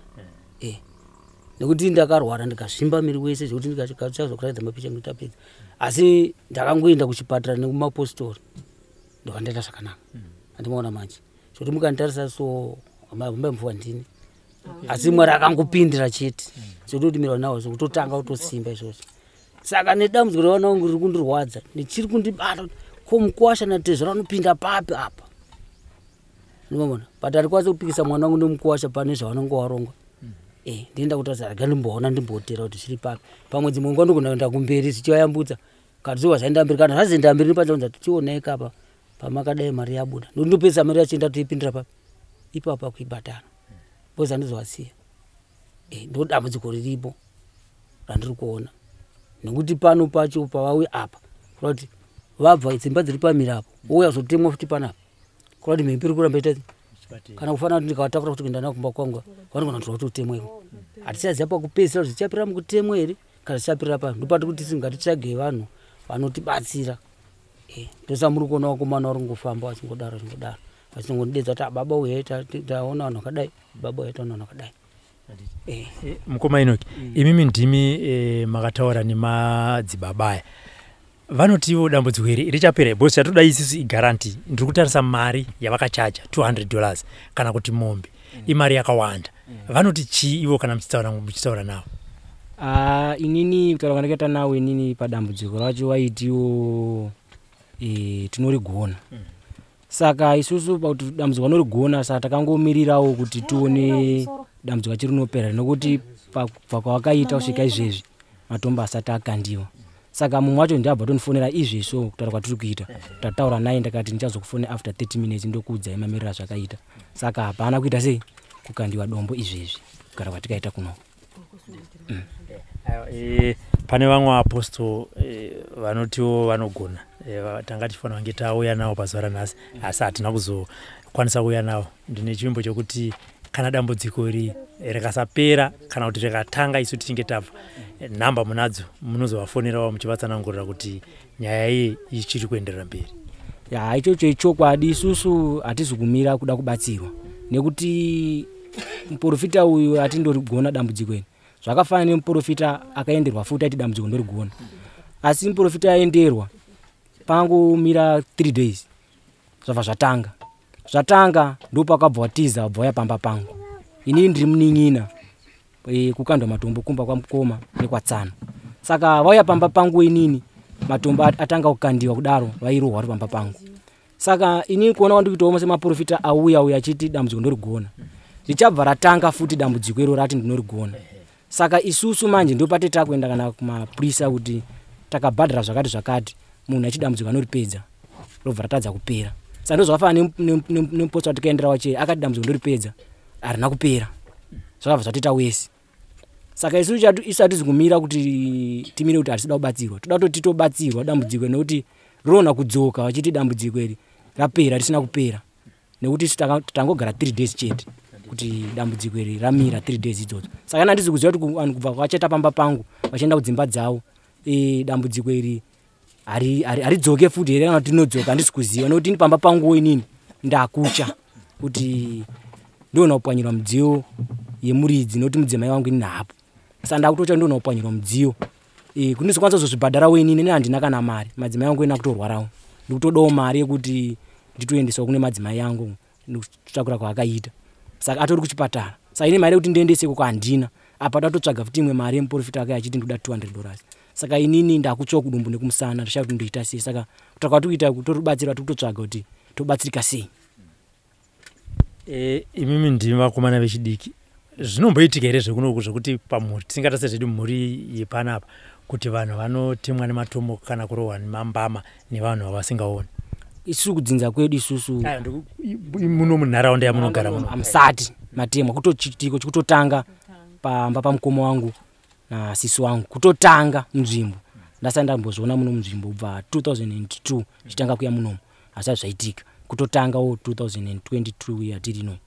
Nekuti ndakarwara ndikazvimba miri wese zvekuti ndikachazokuratidza mapicha ndotapedza. Asi ndakangoenda kuchipatara nekumapostori ndobva ndaita zvakanaka. Handimaona manje. Zvekuti mukanditarisa so mavhumba mvuwa ndini. Asi Mwari akangopindira chete. Zvekuti mira nawo zvekutotanga kutosimba izvozvo. Saka nedambudziko revana vangu riri kundirwadza nechiri kundibata ko mukwasha natezvara vanopinda papi apa. Ndinoona but handikwanisi kupikisa mwana wangu nemukwasha pane zvavanonge varonga. Ndinoenda kutarisa rega ndimboona ndimbotera kuti zviri papi. Pamwe dzimwe nguva ndogona kuenda kumberi zvichivayambutsa. Kana zvichibva zvaenda mberi kana zvazoenda mberi ndopanozoita kuti tionai kapa pamakadai mari yabuda. Ndopedza mari yacho ndatoipindira papi ipapa kuibhadhara. Because handizovasiya. Ndo dambudziko riripo randiri kuona. Nekuti pano pacho pavauya apa kureva kuti vabva dzimba dziri pamira apo vouya kuzotemwa futi panapa. Kureva kuti mhepo iri kuramba ita kana kufanira kuti ndikavatakura kuti kuenda navo kumba kwangu vanogona kutora kuti utemwe iko. Hatichaziva pakupedzisira kuti zvichapera mukutemwa here kana zvichapera pano. Ndopati kuti isu ngatitsvage vanhu vanotibatsira. Ndosa muri kuona vakomana vari kungofamba vachingodaro vachingodaro. Vachingondideedza kuti baba uye taona vanhu vakadai, baba uye taona vanhu vakadai. Mukoma Enoki, imimi ndimi makataura nemadzibaba aya. Vanotiwo dambudziko iri richapera because chatoda isusu igaranti. Ndiri kutarisa mari yavakachaja $200 kana kuti mombe. Imari yakawanda. Vanoti chii ivo kana muchitaura navo? Inini kutaura kwandakaita nawo inini padambudziko racho vaitiwo tinorigona. Saka isusu pakuti dambudziko vanorigona saka takangomirirawo kuti tione dambudziko racho rinopera nekuti kubva kwavakaita kusvika izvezvi matombo asati akandiwa. Saka mumwe wacho ndiabva tondifonera izvezvo kutaura kwatiri kuita. Tataura naye ndakati ndichazokufonera after 30 minutes ndokuudzai mamiriro azvakaita. Saka hapana kuita sei kukandiwa dombo izvezvi kugara kwatikaita kuno. Pane vamwe apostle vanotiwo vanogona, tanga tichifanira kunge tauya navo pazuva ranhasi, asi hatina kuzokwanisa kuuya navo. Ndine chivimbo chokuti kana dambudziko iri rikasapera kana kuti rikatanga isu tichinge tabva, nhamba munadzo, munozovafonerawo muchivatsanangurira kuti nyaya iyi ichiri kuenderera mberi. Ya, ichocho ichokwadi. Isusu hatizi kumira kuda kubatsirwa nekuti muprofita uyu atindorigona dambudziko iri. Zvakafanana nemuprofita akaenderwa futi aiti dambudziko ndorigona, asi muprofita aenderwa pangomira 3 days zvabva zvatanga. Ndopakabva watiza wabva wauya pamba pangu. Inini ndiri munin'ina, kukandwa matombo kumba kwamukoma nekwatsano. Saka vauya pamba pangu inini, matombo atanga kukandiwa kudaro, vairohwa vari pamba pangu. Saka inini kuona kwandikuitawo semaprofita auya uya achiti dambudziko ndorigona, richabva ratanga futi dambudziko iro rati ndinorigona. Saka isusu manje ndopate takuenda kana kumapurisa kuti takabhadhara zvakati zvakati, munhu achidambudziko anoripedza, robva ratadza kupera. Saka ndozvakafanana nemupostori watikaendera wache akati dambudziko ndoripedza, harina kupera, zvakabva zvatoita wese. Saka isu isu hatizi kumira kuti timire kuti hatisida kubatsirwa, toda kutoti titobatsirwa dambudziko, nekuti rinoona kudzoka vachiti dambudziko iri rapera risina kupera, nekuti isu tangogara 3 days chete kuti dambudziko iri ramira 3 days idzodzo. Saka ini handizi kuziva kuti vanhu kubva vachaita pamba pangu vachienda kudzimba dzavo, dambudziko iri haridzoke futi here kana kuti rinodzoka, handisi kuziva. Nekuti ini pamba panguwo inini ndakucha kuti ndoona kupwanyirwa mudziyo yemuridzi, nekuti mudzimai wangu inini hapo. Saka ndakutocha ndoona kupwanyirwa mudziyo, kuti ndizokwanisa kuzozvibhadharawo inini, ini handina kana mari. Madzimai angu ini akutorwarawo, ndikutodawo mari yekuti nditoendesawo kune madzimai angu nekutakura kwaakaita. Saka atori kuchipatara, saka ini mari yekuti ndiendese ikoko handina. Apa ndatotsvaga futi imwe mari yemuprofita wake achiti ndikuda $200. Saka inini ndakutsvawo kudumbu nekumusana, ndashaya kuti ndoita sei. Saka kutaura kwatikuita kutorubatsira, tikutotsvaga kuti tobatsirika sei. Imimi ndimi vakomana vechidiki, zvinomboitika here zvekunoku zvekuti pamhuri tisingata sezvedu mhuri yepanapa kuti vanhu vanotemwa nematombo kana kurohwa nemambama nevanhu vavasingaoni? Isusu kudzinza kwedu isusu muno munharaunda yamunogara muno hamusati matemwa. Kutochitiko chikutotanga pamba pamukoma wangu nasisi wangu, kutotanga munzvimbo ndasati ndambozviona muno munzvimbo kubva 2002 chitanga kuya munomu, hasati zvaitika. Kutotangawo 2022 yatiri ino.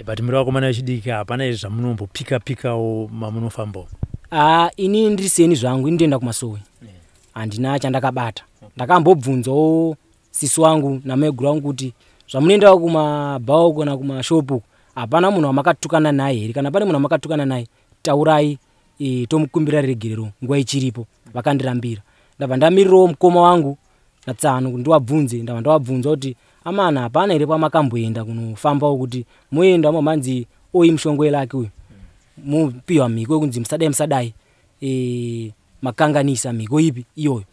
But muri vakomana vechidiki, hapana izvi zvamunombopika pikawo mamunofambawo? Inini ndiri seni zvangu, ini ndoenda kumasowe, handina chandakabata. Ndakambobvunzawo sisi wangu namaiguru wangu kuti zvamunoendawo kumabhawa kana kumashopu, hapana munhu wamakatukana naye here? Kana pane munhu wamakatukana naye, taurai, tomukumbira regerero nguva ichiripo. Vakandirambira. Ndabva ndamirirawo mukoma wangu natsano kuti ndiwabvunze. Ndabva ndavabvunza kuti amana hapana here pamakamboenda kunofambawo kuti moenda mamanzi oyi mushongo welaki uyu, mupiwa mhiko yekunzi musadai musadai, makanganisa mhiko ipi iyoyo?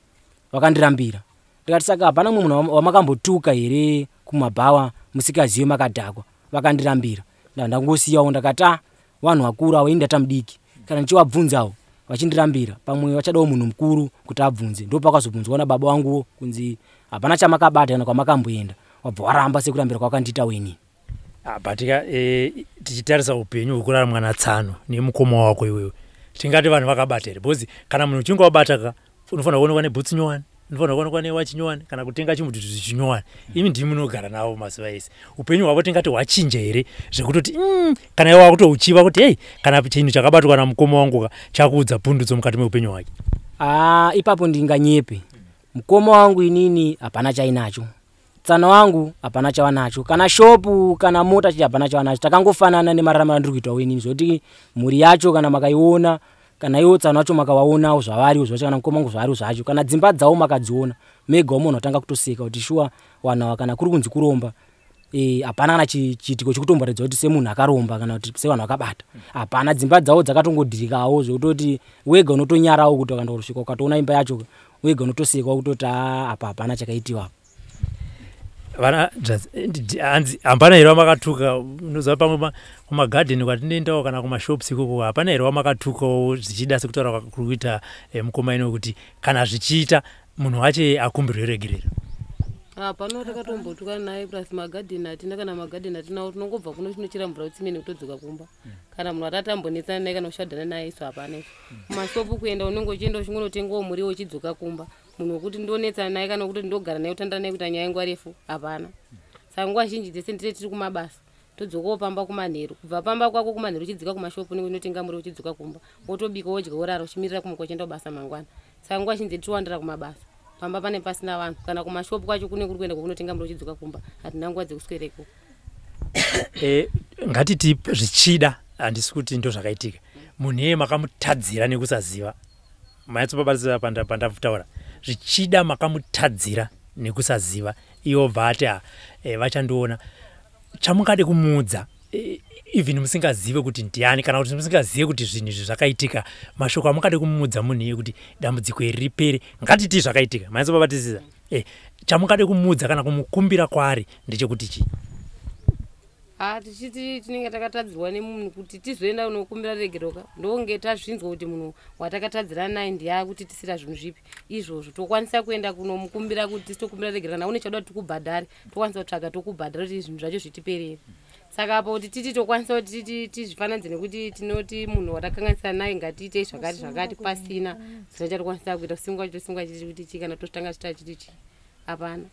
Vakandirambira. Ndikati saka hapana mumwe munhu wamakambotuka here kumabhawa musikazive makadhakwa? Vakandirambira. Ndangosiyawo, ndakati a vanhu vakuru avo, ini ndata mudiki, kana ndichivabvunzawo vachindirambira, pamwe vachadawo munhu mukuru kuti abvunze. Ndopakazobvunzwa nababa vanguwo kunzi hapana chamakabata kana kwamakamboenda, wabva waramba sekurambira kwawakandiita inini. But tichitarisa upenyu hwekuraramwa natsano nemukoma wako iwewe, tingati vanhu vakabata here? Because kana munhu uchinge wabata ka, unofanira kuonekwa nebhutsu nyowani, unofanira kuonekwa newachi nyowani, kana kutenga chimudhudhudhu chinyowani. Imi ndimi munogara navo mazuva ese, upenyu hwavo tingati hwachinja here zvekutoti kana iwe wakutouchiva kuti hei, kana chinhu chakabatwa namukoma wangu ka chakuudza pundutso mukati meupenyu hwake? Ipapo ndinganyepe. Mukoma wangu inini hapana chainacho, tsana wangu hapana chavanacho, kana shopu kana mota chi hapana chavanacho. Takangofanana nemararamiro andiri kuitawo inini, zvekuti mhuri yacho kana makaiona, kana iwo tsana wacho makawaonawo zvavariwo zvacho, kana mukoma wangu zvavariwo zvacho, kana dzimba dzavo makadziona mega, munhu watanga kutoseka kuti shuwa vanhu ava kana kuri kunzi kuromba, hapana kana chiitiko chekutomboratidza kuti semunhu akaromba kana kuti sevanhu vakabata, hapana. Dzimba dzavo dzakatongodhirikawo zvekutoti wega unotonyarawo kuti wakandosvika ukatoona imba yacho wega unotosekawo kutoti apa hapana chakaitiwa apa. Vana hanzi hapana here wamakatuka? Unoziva pamwe kumagadheni kwatinoendawo kana kumashops ikoko, hapana here wamakatukawo zvichida sekutaura kuri kuita mukoma ino kuti kana zvichiita munhu wache akumbirwe regerero? Hapana takatombotuka naye, plus magadheni hatina, kana magadheni hatinawo, tinongobva kuno tinochera mvura utsime nekutodzoka kumba. Kana munhu atatambonetsana naye kana kushadhana naye isu hapana. Izvo kumashopu kuenda unenge uchienda uchingonotengawo muriwo uchidzoka kumba. Munhu wekuti ndonetsana naye kana kuti ndogara naye kutandara naye kuita nyaya yenguva refu hapana. Saka nguva zhinji dzese ndite tiri kumabasa, todzokawo pamba kumanheru. Kubva pamba kwako kumanheru uchidzika kumashopu unenge unotenga muriwo uchidzoka kumba, wotobika wodya worara uchimirira kumuka uchienda kubasa mangwana. Saka nguva zhinji tiriwandira kumabasa, pamba pane pasina vanhu, kana kumashopu kwacho kune kuri kuenda kwekunotenga muriwo uchidzoka kumba, hatina nguva dzekuswera ikoko. Ngatiti zvichida, handisi kuti ndo zvakaitika, munhu iyeye makamutadzira nekusaziva, manyatsopabatisira pandataura, zvichida makamutadzira nekusaziva, iye obva ati vachandiona. Chamungade kumuudza, even musingazive kuti ndiani kana kuti musingazive kuti zvinhu izvi zvakaitika, mashoko amungade kumuudza munhu iye kuti dambudziko iri ripere, ngatiti zvakaitika, manyatsopabatisisa, chamungade kumuudza kana kumukumbira kwaari ndechekuti chii? Tichiti tinenge takatadzirwa nemunhu kuti tizoenda kunokumbira regero ka, ndonge tazvinzwa kuti munhu watakatadzira naye ndiye akuti tisira zvinhu zvipi izvozvo, tokwanisa kuenda kunomukumbira kuti tisitokumbira regero. Kana une chauda kuti tikubhadhare, tokwanisa kutsvaga tokubhadhara kuti zvinhu zvacho zvitiperere. Saka apo kuti titi tokwanisa kuti titi tizvifananidze nekuti tinoti munhu watakanganisa naye ngatiitei zvakati zvakati, pasina zvisina chatokwanisa kuita, kusungwa tosungwa chiti kuti chii, kana totanga chita chiti chii, hapana.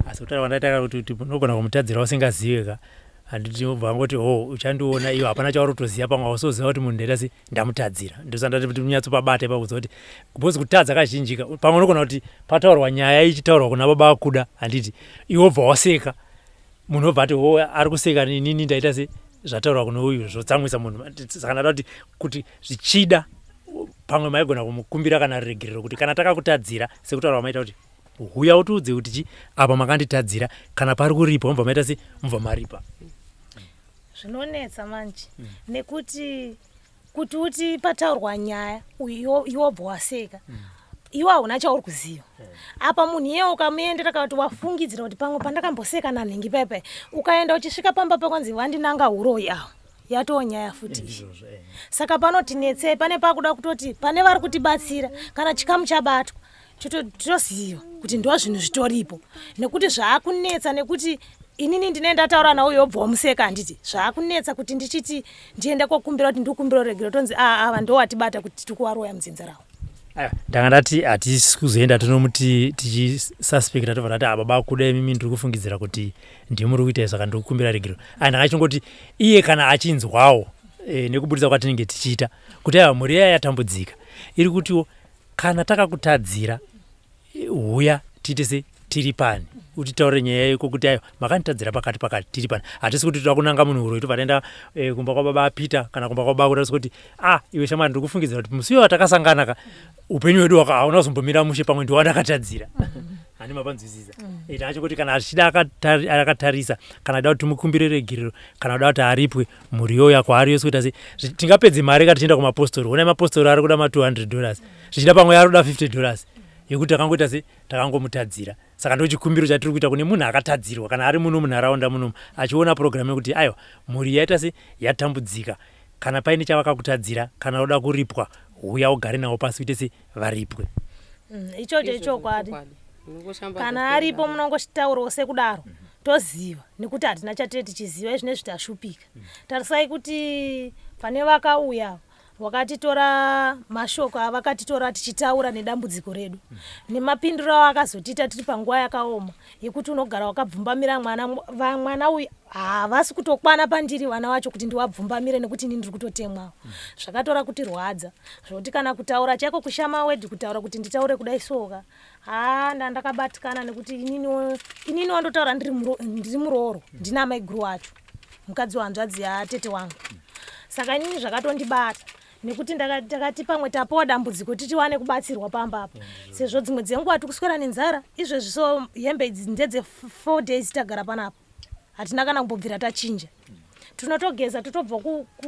Asi kutaura kwandaita kuti unogona kumutadzira usingazive ka, handiti obva angoti ho uchandiona, iwe hapana chauri kutoziva, pamwe hausoziva kuti munhu ndaita sei ndamutadzira. Ndosandati kuti unyatsopabata ipapo kuziva kuti because kutadza kazhinji ka, pamwe unogona kuti pataurwa nyaya ichitaurwa kuna baba akuda, handiti iwe obva waseka, munhu obva ati ho ari kuseka, inini ndaita sei zvataurwa kune uyu, zvotsamwisa munhu. Saka ndada kuti zvichida pamwe maigona kumukumbira kana ruregerero kuti kana takakutadzira sekutaura kwamaita kuti huya utiudze kuti chi apa makanditadzira, kana pari kuripa mubva maita sei mubva maripa. Zvinonetsa manje nekuti kuti uti pataurwa nyaya iwe wobva waseka, iwe hauna chauri kuziva. Apa munhu iye ukamuendera kana kuti wafungidzira kuti pamwe pandakamboseka nanhingi paipai, ukaenda uchisvika pamba pakwanzi vandinanga uroyi, awo yatoo nyaya futi iyi. Ndizvozvo. Saka panotinetsei, pane pakuda kutoti pane vari kutibatsira, kana chikamu chabatwa toziva kuti ndo zvinhu zvitoripo, nekuti zvaakunetsa nekuti inini ndine ndataura nawo uyo obva wamuseka, handiti zvaakunetsa kuti ndichiti ndiende kokumbira kuti ndikumbira regero, tonzi aa ava ndo watibata kuti tiri kuvaroya mudzinza ravo. Aiwa, ndanga ndati hatisi kuzoenda tinomuti tichisuspecta tobva tati baba kuda imimi ndiri kufungidzira kuti ndimuri kuita izvi, saka ndiri kukumbira regero. Ai, ndanga chingoti iye kana achinzwawo nekubudisa kwatinenge tichiita kuti aiwa mhuri iya yatambudzika iri kutiwo kana takakutadzira, huya tiite se tiri pani utitaure nyaya yeko kuti aiwa makanditadzira pakati pakati, tiri pani. Hatisi kuti toda kunanga munhu uroyi tobva taenda kumba kwababa Peter kana kumba kwababa kuda kuti iwe shamwari ndiri kufungidzira kuti musi uyo watakasangana ka upenyu hwedu hauna kuzombomira mushe, pamwe ndiwo wandakatadzira, handi mapanzwisisa? Tachingoti kana achida akatarisa, kana ada kuti timukumbire regerero, kana ada kuti aripwe mhuri yoya kwaari yose kuita sei, tingapedze mari ka tichienda kumapostori. Onai mapostori ari kuda ma$200, zvichida pamwe ari kuda $50 yekuti takangoita sei takangomutadzira. Saka ndo chikumbiro chatiri kuita kune munhu akatadzirwa kana ari muno munharaunda munomu achiona purogiramu yekuti aiwa mhuri yaita sei yatambudzika, kana paine chavakakutadzira, kana uda kuripwa, huya ugare navo pasi uite sei varipwe. Ichocho ichokwadi. Kana aripo munongotaurawo sekudaro toziva, nekuti hatina chatiri tichiziva izvinezvi, tashupika. Tarisai kuti pane vakauya vakatitora mashoko avakatitora tichitaura nedambudziko redu nemapinduro avo akazotiita tiri panguva yakaoma yekuti unogara wakabvumbamira mwana. Mwana uyu havasi kutokwana pandiri vana vacho kuti ndiwabvumbamire nekuti ini ndiri kutotemwawo. Zvakatora kutirwadza zvokuti kana kutaura chaiko kushama wedhi kutaura kuti nditaure kudai soka, haa ndakabatikana nekuti ininiwo ndotaura ndiri murooro, ndina maiguru wacho mukadzi wanzvadzi yatete wangu. Saka inini zvakatondibata nekuti takati pamwe tapiwa dambudziko titiwane kubatsirwa pamba apa, sezvo dzimwe dzenguva tikuswera nenzara izvezvi. So hembe idzi ndedze 4 days tagara panapa, hatina kana kumbobvira tachinja. Tinotogeza totobva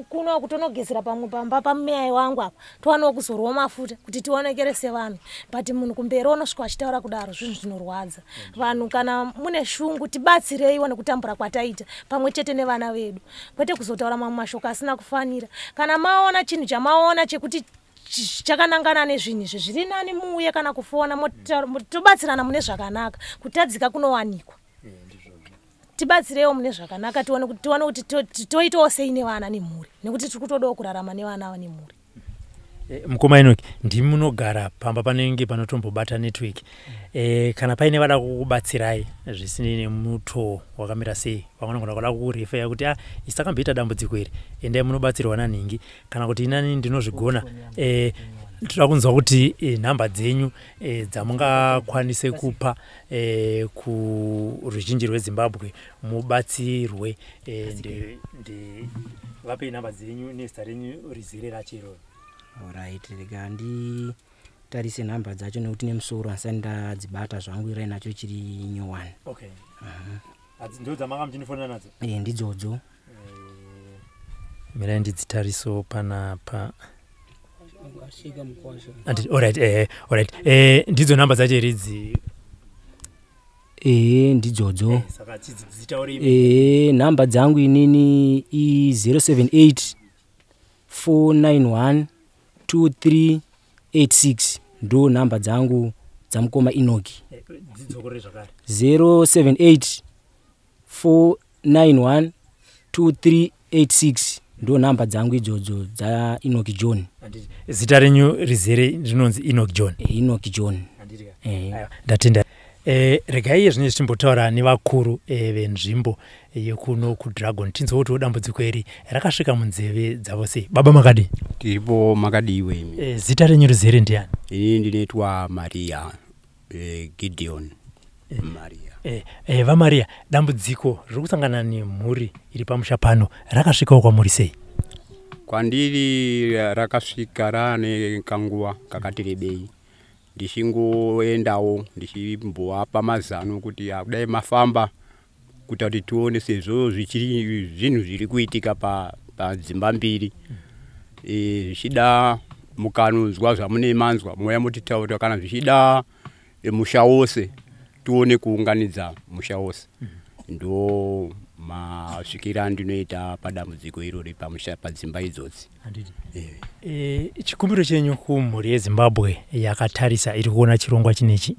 kuno kutonogezera pamwe pamba pamuyai wangu apa, towanawo kuzorwa mafuta kuti tionekere sevanhu. But munhu kumberi unosvika achitaura kudaro, zvinhu zvinorwadza. Vanhu kana mune shungu, tibatsireiwo nekutambura kwataita pamwe chete nevana vedu, kwete kuzotaura mamwe mashoko asina kufanira. Kana maona chinhu chamaona chekuti chakanangana nezvinhu izvi, zviri nani muuye kana kufona, tobatsirana mune zvakanaka. Kutadzika kunowanikwa, tibatsireiwo mune zvakanaka, tione kuti toitawo sei nevana nemhuri, nekuti tiri kutodawo kurarama nevana ava nemhuri. Mukoma Enoki, ndimi munogara pamba panenge panotombobata network. Kana paine vada kukubatsirai, zvisinei nemutoo wakamira sei, vanogona kuda kukurefeya kuti a isi takamboita dambudziko iri, endai munobatsirwa nanhingi, kana kuti inani ndinozvigona. Toda kunzwa kuti nhamba dzenyu dzamungakwanise kupa kuruzhinji rweZimbabwe mubatsirwe. Vapei nhamba dzenyu nezita renyu rizere racho iroro. Alright, rega nditarise nhamba dzacho, nekuti nemusoro handisati ndadzibata zvangu. Irai nacho chiri nyowani. Okay, ndo dzamanga muchinifonera nadzo? E, ndidzodzo. Mirai ndidzitariso panapa. Alright, alright, ndidzo nhamba dzacho here idzi? Ehe, ndidzodzo. Saka dzitaurei. Ehe, nhamba dzangu inini i078 491 2386, ndo nhamba dzangu dzamukoma Enoki. Dzidzokorere zvakare. 078 491 2386, ndo nhamba dzangu idzodzo dzaEnoki John. Zita renyu rizere rinonzi Enoch John? Enoki John. Ndatenda. Regai iye zvino tichimbotaura nevakuru venzvimbo yekuno kuDragon, tinzwe kutiwo dambudziko iri rakasvika munzeve dzavo sei. Baba, makadii? Tiripo, makadiwe imi? Zita renyu rizere ndiani? Ini ndinoitwa Maria, Gideon Maria. VaMaria, dambudziko riri kusangana nemhuri iri pamusha pano rakasvikawo kwamuri sei? Kwandiri rakasvika raane kanguva kakati rebei, ndichingoendawo ndichimbovapa mazano kuti kudai mafamba kuita kuti tione, sezvo zvichiri zvinhu zviri kuitika padzimba mbiri. Zvichida mukanonzwa zvamune manzwa, mouya motitaurira, kana zvichida musha wose tione kuunganidza musha wose. Ndo masvikiro andinoita padambudziko irori pamusha padzimba idzodzi. Chikumbiro chenyu kumhuri yeZimbabwe yakatarisa, iri kuona chirongwa chinechi,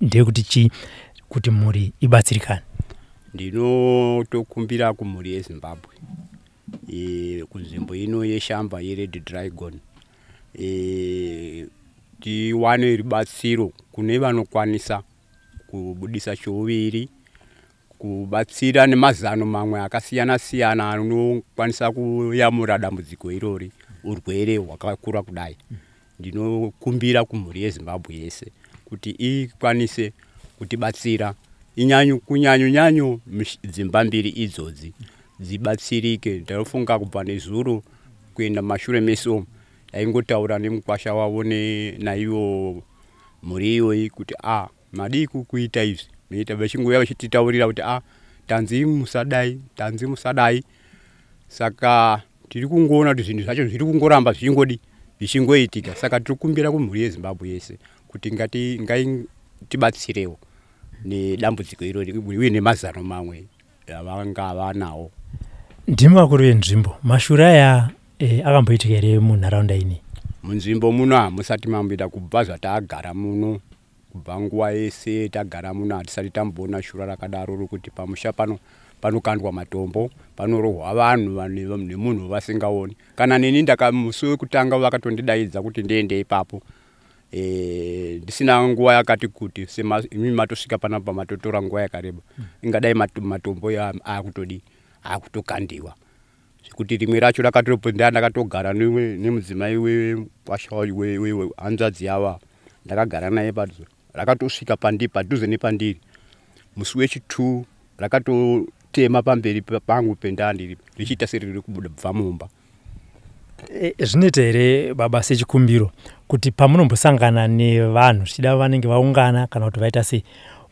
ndeyekuti chii kuti mhuri ibatsirikane? Ndinotokumbira kumhuri yeZimbabwe kunzvimbo ino yeshamba yeRed Dragon, tiwane rubatsiro kune vanokwanisa kubudisa chouviri, kubatsira nemazano mamwe akasiyana siyana anokwanisa kuyamura dambudziko irori, urwere hwakakura kudai. Ndinokumbira kumhuri yeZimbabwe yese kuti ikwanise kutibatsira, inyanyo kunyanyonyanyo dzimba mbiri idzodzi dzibatsirike. Ndinofunga kubva nezuro kuenda mashure meso taingotaura nemukwasha wavo naivo mhuri iyoyi kuti a madii kuita izvi, noita vachingouya vachititaurira kuti a tanzi musadai, tanzi musadai. Saka tiri kungoona kuti zvinhu zvacho zviri kungoramba zvichingodi zvichingoitika. Saka tiri kukumbira kumhuri yeZimbabwe yese kuti ngaitibatsirewo nedambudziko irori uye nemazano mamwe avanga vanawo. Ndimi vakuru venzvimbo. Mashura aya akamboitika here munharaunda ini? Munzvimbo muno hamusati mamboita kubva zvatagara muno. Kubva nguva yese tagara muno hatisati tamboona shura rakadaro rokuti pamusha pano panokandwa matombo, panorohwa vanhu nemunhu vasingaoni. Kana neni ndaka musi wekutanga vakatondidaidza kuti ndiende ipapo, ndisina nguva yakati kuti imi matosvika panapa, matotora nguva yakareba, ingadai matombo akutodi akutokandiwa, zvekuti rimwe racho rakatopo ndakatogara nemudzimai wekwasha, hanzvadzi yava ndakagara naye padhuze, rakatosvika pandiri, padhuze nepandiri. Musi wechi2 rakatotema pamberi pangu pendandiri, richiita seriri kubuda bva mumba. Zvinoita here baba, sechikumbiro, kuti pamunombosangana nevanhu, zvichida vanenge vaungana kana kuti vaita sei,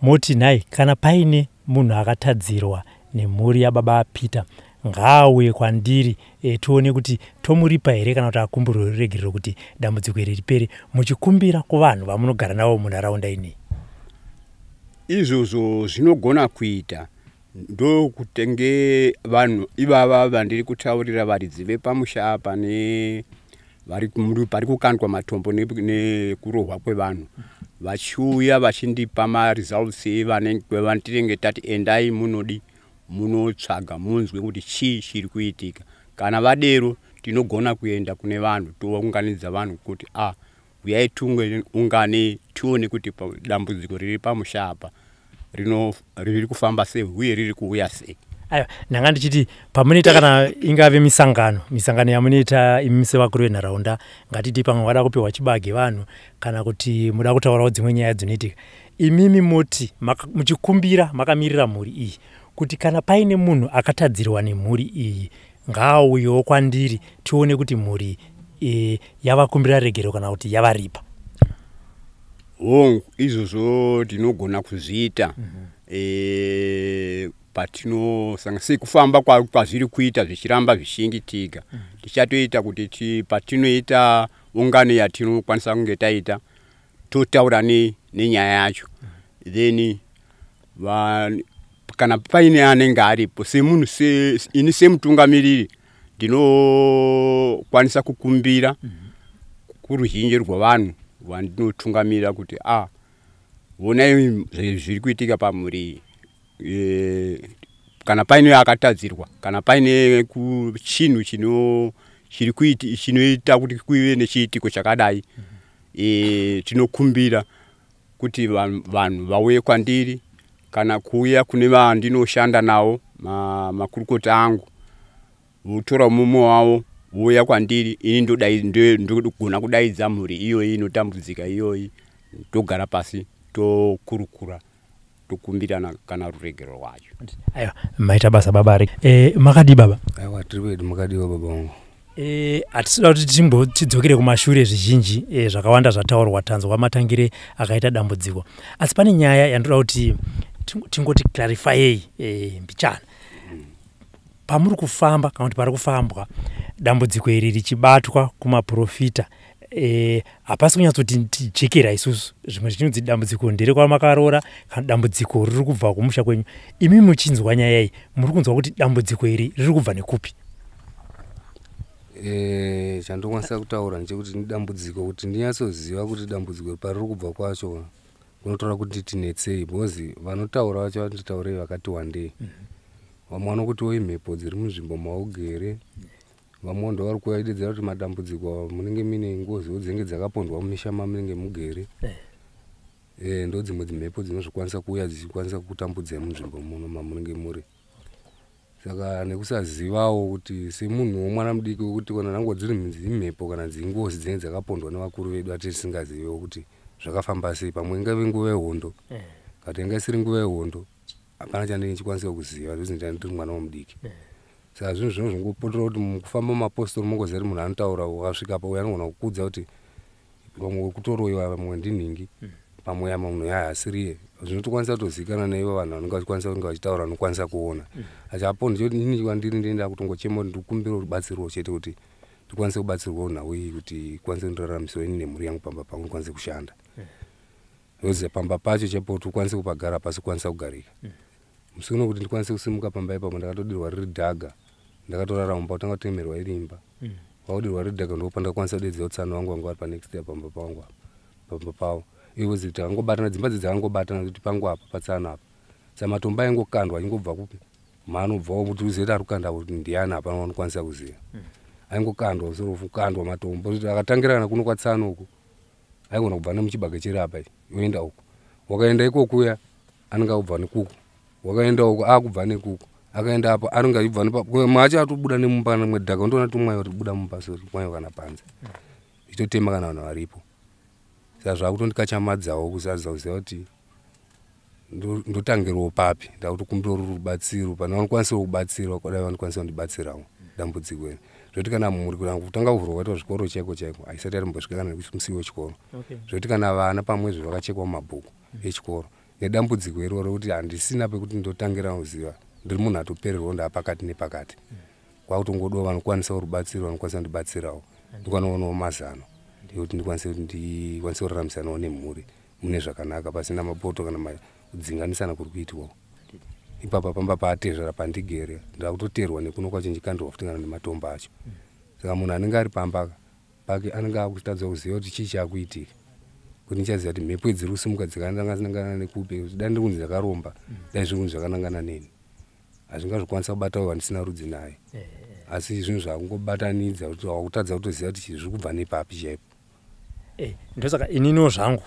moti nhai, kana paine munhu akatadzirwa nemhuri yababa Peter, Ngaauye kwandiri, tione kuti tomuripa here kana kuti akumbirwe ruregerero kuti dambudziko iri ripere, muchikumbira kuvanhu vamunogara navo munharaunda inei. Izvozvo zvinogona kuita ndokutenge vanhu ivava vandiri kutaurira, varidzi vepamusha apa pari kukandwa matombo nekurohwa kwevanhu, vachiuya vachindipa maresults evantinenge tati endai munodi munotsvaga munzwe kuti chii chiri kuitika. Kana vadero tinogona kuenda kune vanhu, tounganidza vanhu kuti uyai tiungane tione kuti dambudziko riri pamusha apa riri kufamba sei uye riri kuuya sei. Aiwa, ndanga ndichiti pamunoita kana ingave misangano yamunoita imi sevakuru venharaunda, ngatiti pamwe vada kupiwa chibage vanhu kana kuti muda kutaurawo dzimwe nyaya dzinoitika, imimi moti muchikumbira makamirira mhuri iyi kuti kana paine munhu akatadzirwa nemhuri iyi ngaauyewo kwandiri tione kuti mhuri yavakumbira regero kana kuti yavaripa. Hongu, izvozvo tinogona kuzviita. Patinosanga sekufamba kwazviri kuita zvichiramba zvichingitika, tichatoita kuti patinoita ungano yatinokwanisa kunge taita totaura nenyaya yacho, then kana paine anenge aripo semunhu ini semutungamiriri ndinokwanisa kukumbira kuruzhinji rwavanhu rwandinotungamira kuti vonai zviri kuitika pamhuri iyi, kana paine akatadzirwa, kana paine chinhu chinoita kuti kuve nechiitiko chakadai, tinokumbira kuti vanhu vauye kwandiri kana kuuya kune vandinoshanda navo makurukota angu, votora mumwe wavo vouya kwandiri, ini ndogona kudaidza mhuri iyoyi inotambudzika iyoyi, togara pasi tokurukura tokumbirana kana ruregero rwacho. Aiwa, maita basa baba. Makadii baba? Aiwa, tiri kwedu, makadiwa baba vangu. Hatisida kuti tidzokere kumashure zvizhinji, zvakawanda zvataurwa, tanzwa matangire akaita dambudziko, asi pane nyaya yandoda kuti tingoti clarifyei mbichana. Pamuri kufamba kana kuti pari kufambwa dambudziko iri richibatwa kumaprofita, hapasi kunyatsoti tijekera isusu. Zvimwe zvichinzi dambudziko nderekwamakaroora kana dambudziko riri kubva kumusha kwenyu. Imi muchinzwa nyaya iyi muri kunzwa kuti dambudziko iri riri kubva nekupi? Chandokwanisa kutaura ndechekuti nedambudziko, kuti ndinyatsoziva kuti dambudziko pariri kubva kwacho kunotaura kuti tinetsei, because vanotaura vacho vanotitaurei vakati wandei. Vamwe vanokutiwo imhepo dziri munzvimbo maugere, vamwe ndo vari kuvaidedzera kuti madambudziko munenge mine ngoziwo dzinenge dzakapondwa mumisha mamunenge mugere. Ndo dzimwe dzimhepo dzinozokwanisa kuuya dzichikwanisa kukutambudzai munzvimbo muno mamunenge muri. Saka nekusazivawo kuti semunhu womwana mudiki wekuti kana nango dziri mhepo kana dzingozi dzinenge dzakapondwa nevakuru vedu atisingaziviwo kuti zvakafamba sei, pamwe ingave nguva yehondo kana inga isiri nguva yehondo, hapana chandinenge chikwanisa kuziva nekuti ndiri mwana womudiki. Saka zvinhu zvinozongopotera kuti mukufamba mumapostori mungoziva kuti munhu anotaura wakasvika pa uyo anogona kukudza kuti pamwe kutoroiwa, pamwe ndinhingi, pamwe munhu haasiriye. Zvinotokwanisa kutozikana naivo vanhu vanenge vachikwanisa kunge vachitaura vanokwanisa kuona. Asi apo ndechekuti inini kwandiri ndinoenda kutongochema kuti ndikumbire rubatsiro chete kuti ndikwanise kubatsirwawo nhau iyi kuti ikwanise kundiraramisawo ini nemhuri yangu pamba pangu ndikwanise kushanda. Ndoziva pamba pacho chaipo kuti ukwanise kupagara pasi kukwanisa kugarika. Musi uno kuti ndikwanise kusimuka pamba ipapo ndakatodirwa riri dhaga, ndakatorara mumba kutanga kutemerwa iri imba. Kwakudirwa riri dhaga ndipo pandakakwanisa kudedzera utsano wangu vanga vari panext year pamba pangu apa, pamba pavo. Ivo takangobatana, dzimba idzi dzakangobatana kuti pangu apa patsano apa. Saka matombo aingokandwa achingobva kupi maanobvawo kuti uzive kuti ari kukanda kuti ndiani, hapana wanokwanisa kuziva. Aingokandwa usoro kukandwa matombo kuti akatangira kana kuno kwatsano uku aigona kubva nemuchibage chiri apa ichi oenda uku, wakaenda ikokuya anenge akubva nekuku, wakaenda uku akubva nekuku, akaenda apo anenge achibva nepa macho atobuda nemumba kana mwedhaka undoona tumwayo ribuda mumba sori mwayo kana panze ichitotema kana vanhu varipo. Saka zvakutondikachamadzawo kusaza kuziva kuti ndotangirawo papi, ndakutokumbira rubatsiro pane vanokwanisa kubatsira kudai vanokwanisa kundibatsirawo dambudziko iri. Zvekuti kana mhuri kutanga kuvhurwa kwaitwa zvikoro chaiko chaiko haisati yatombosvika kana musi wechikoro. Zvekuti kana vana pamwezve vakachekwa mumabhuku echikoro nedambudziko iroro rekuti handisina pekuti ndotangira kuziva. Ndiri munhu atopererwa, ndaapakati nepakati. Kwakutongodawo vanokwanisawo rubatsiro, vanokwanisa kundibatsirawo, ndikwanoonawo mazano ekuti ndikwanise kuti ndikwanise kuraramisanawo nemhuri mune zvakanaka, pasina mapoto kana kudzinganisana kuri kuitwawo ipapa pamba paatezvara pandigere. Ndakutoteerwa nekuno kwacho, ndichikandirwa futi kana nematombo acho. Saka munhu anenge ari pamba pake anenge akutadza kuziva kuti chii chaakuitika, kuti ndichaziva kuti mhepo idzi dziri kusimuka dzakanangana nekupi, kuti dai ndiri kunzi ndakaromba, dai zviri kunzi zvakanangana neni, hazvingazvikwanisa kubata wandisina rudzi naye. Asi zvinhu zvakungobatanidza kuti wakutadza kutoziva kuti zviri kubva nepapi chaipo. Ndosaka ininiwo zvangu,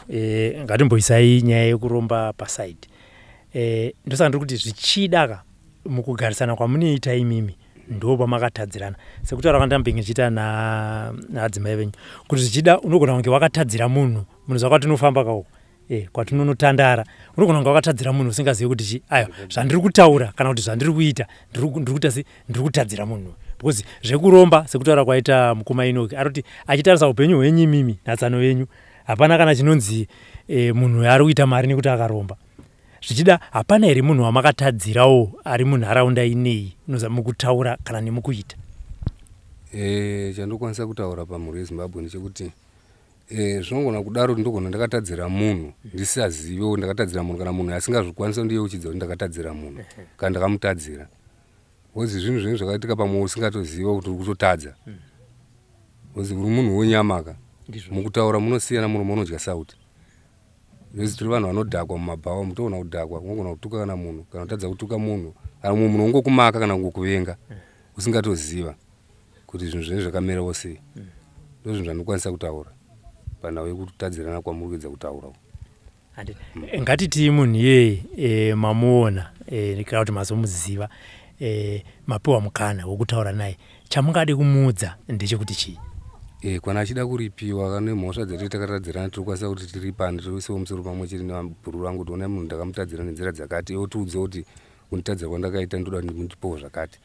ngatimboisai nyaya yekuromba pasaidi. Ndosaka ndiri kuti zvichida ka mukugarisana kwamunoita imimi ndo pamakatadzirana, sekutaura kwandambenge ndichiita naadzimai venyu, kuti zvichida unogona kunge wakatadzira munhu. Munhu zvakwatinofamba kauko, kwatinonotandara, unogona kunge wakatadzira munhu usingazivi kuti chi aiwa, zvandiri kutaura kana kuti zvandiri kuita, ndiri kuita se ndiri kutadzira munhu. Because zvekuromba, sekutaura kwaita mukoma Inoki, arikuti achitarisa upenyu hwenyu imimi natsano venyu, hapana kana chinonzi munhu ari kuita mari nekuti akaromba. Zvichida hapana here munhu wamakatadzirawo ari munharaunda ineyi, unoza mukutaura kana nemukuita? Chandokwanisa kutaura pamhuri yeZimbabwe ndechekuti zvinogona kudaro, ndogona ndakatadzira munhu ndisisazivewo ndakatadzira munhu, kana munhu asingazvikwanisa kundiyeuchidza kuti ndakatadzira munhu kana ndakamutadzira, because zvinhu zvinenge zvakaitika pamwe usingatoziva kuti uri kutotadza, because uri munhu wenyamaka. Mukutaura munosiyana, muromo unodya sauti, because tiri vanhu vanodhakwa mumabhawa, mutoona kudhakwa unogona kutuka kana munhu, kana kutadza kutuka munhu, kana mumwe munhu ungokumaka kana kungokuvenga usingatoziva kuti zvinhu zvinenge zvakamirawo sei. Ndo zvinhu zvandokwanisa kutaura panhau yekutadzirana kwamuri kuedza kutaura. Ngatiti munhu iyeye mamuona, kana kuti mazomuziva, mapiwa mukana wekutaura naye, chamungade kumuudza ndechekuti chii? Kana achida kuripiwa nemhosva dzatiri takatadzirana, tiri kukwanisa kuti tiripane, tiriisewo musoro pamwe chete nemabhururu angu, kuti onai munhu ndakamutadzira nenzira dzakati, otiudza kuti kunditadzira kwandakaita ndoda kuti mundipowo zvakati,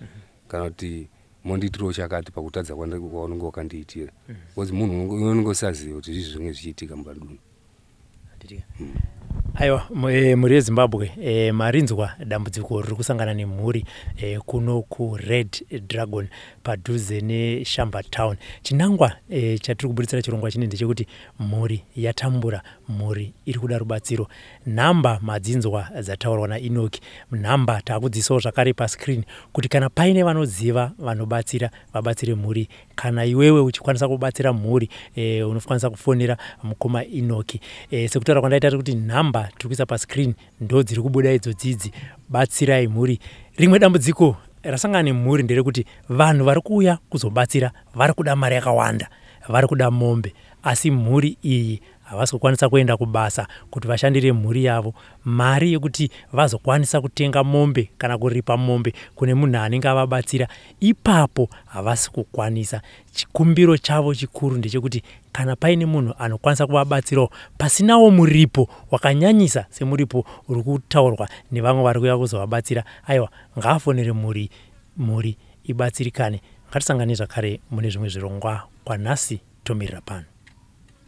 kana kuti mondiitirawo chakati pakutadza kwaunenge wakandiitira, because munhu unenge usaziva kuti zvizvi zvinenge zvichiitika mupadunhu. Aiwa, mhuri yeZimbabwe, marinzwa dambudziko riri kusangana nemhuri kuno kuRed Dragon padhuze neShamba Town. Chinangwa chatiri kubuditsira chirongwa chine ndechekuti mhuri yatambura, mhuri iri kuda rubatsiro. Nhamba madzinzwa dzataurwa naInoki, nhamba taakudzisawo zvakare pascreen, kuti kana paine vanoziva vanobatsira, vabatsire mhuri. Kana iwewe uchikwanisa kubatsira mhuri, unokwanisa kufonera mukoma Inoki. Sekutaura kwandaita kuti nhamba tiri kuisa pascreen ndo dziri kubuda idzodzidzi. Batsirai mhuri. Rimwe dambudziko rasangana nemhuri nderekuti vanhu vari kuuya kuzobatsira vari kuda mari yakawanda, vari kuda mombe, asi mhuri iyi havasi kukwanisa kuenda kubasa kuti vashandire mhuri yavo mari yekuti vazokwanisa kutenga mombe kana kuripa mombe kune munhu anenge avabatsira ipapo, havasi kukwanisa. Chikumbiro chavo chikuru ndechekuti kana paine munhu anokwanisa kuvabatsirawo pasinawo muripo wakanyanyisa semuripo uri kutaurwa nevamwe vari kuuya kuzovabatsira, aiwa, ngaafonere mhuri, mhuri ibatsirikane. Ngatisangane zvakare mune zvimwe zvirongwa. Kwanhasi tomirira pano.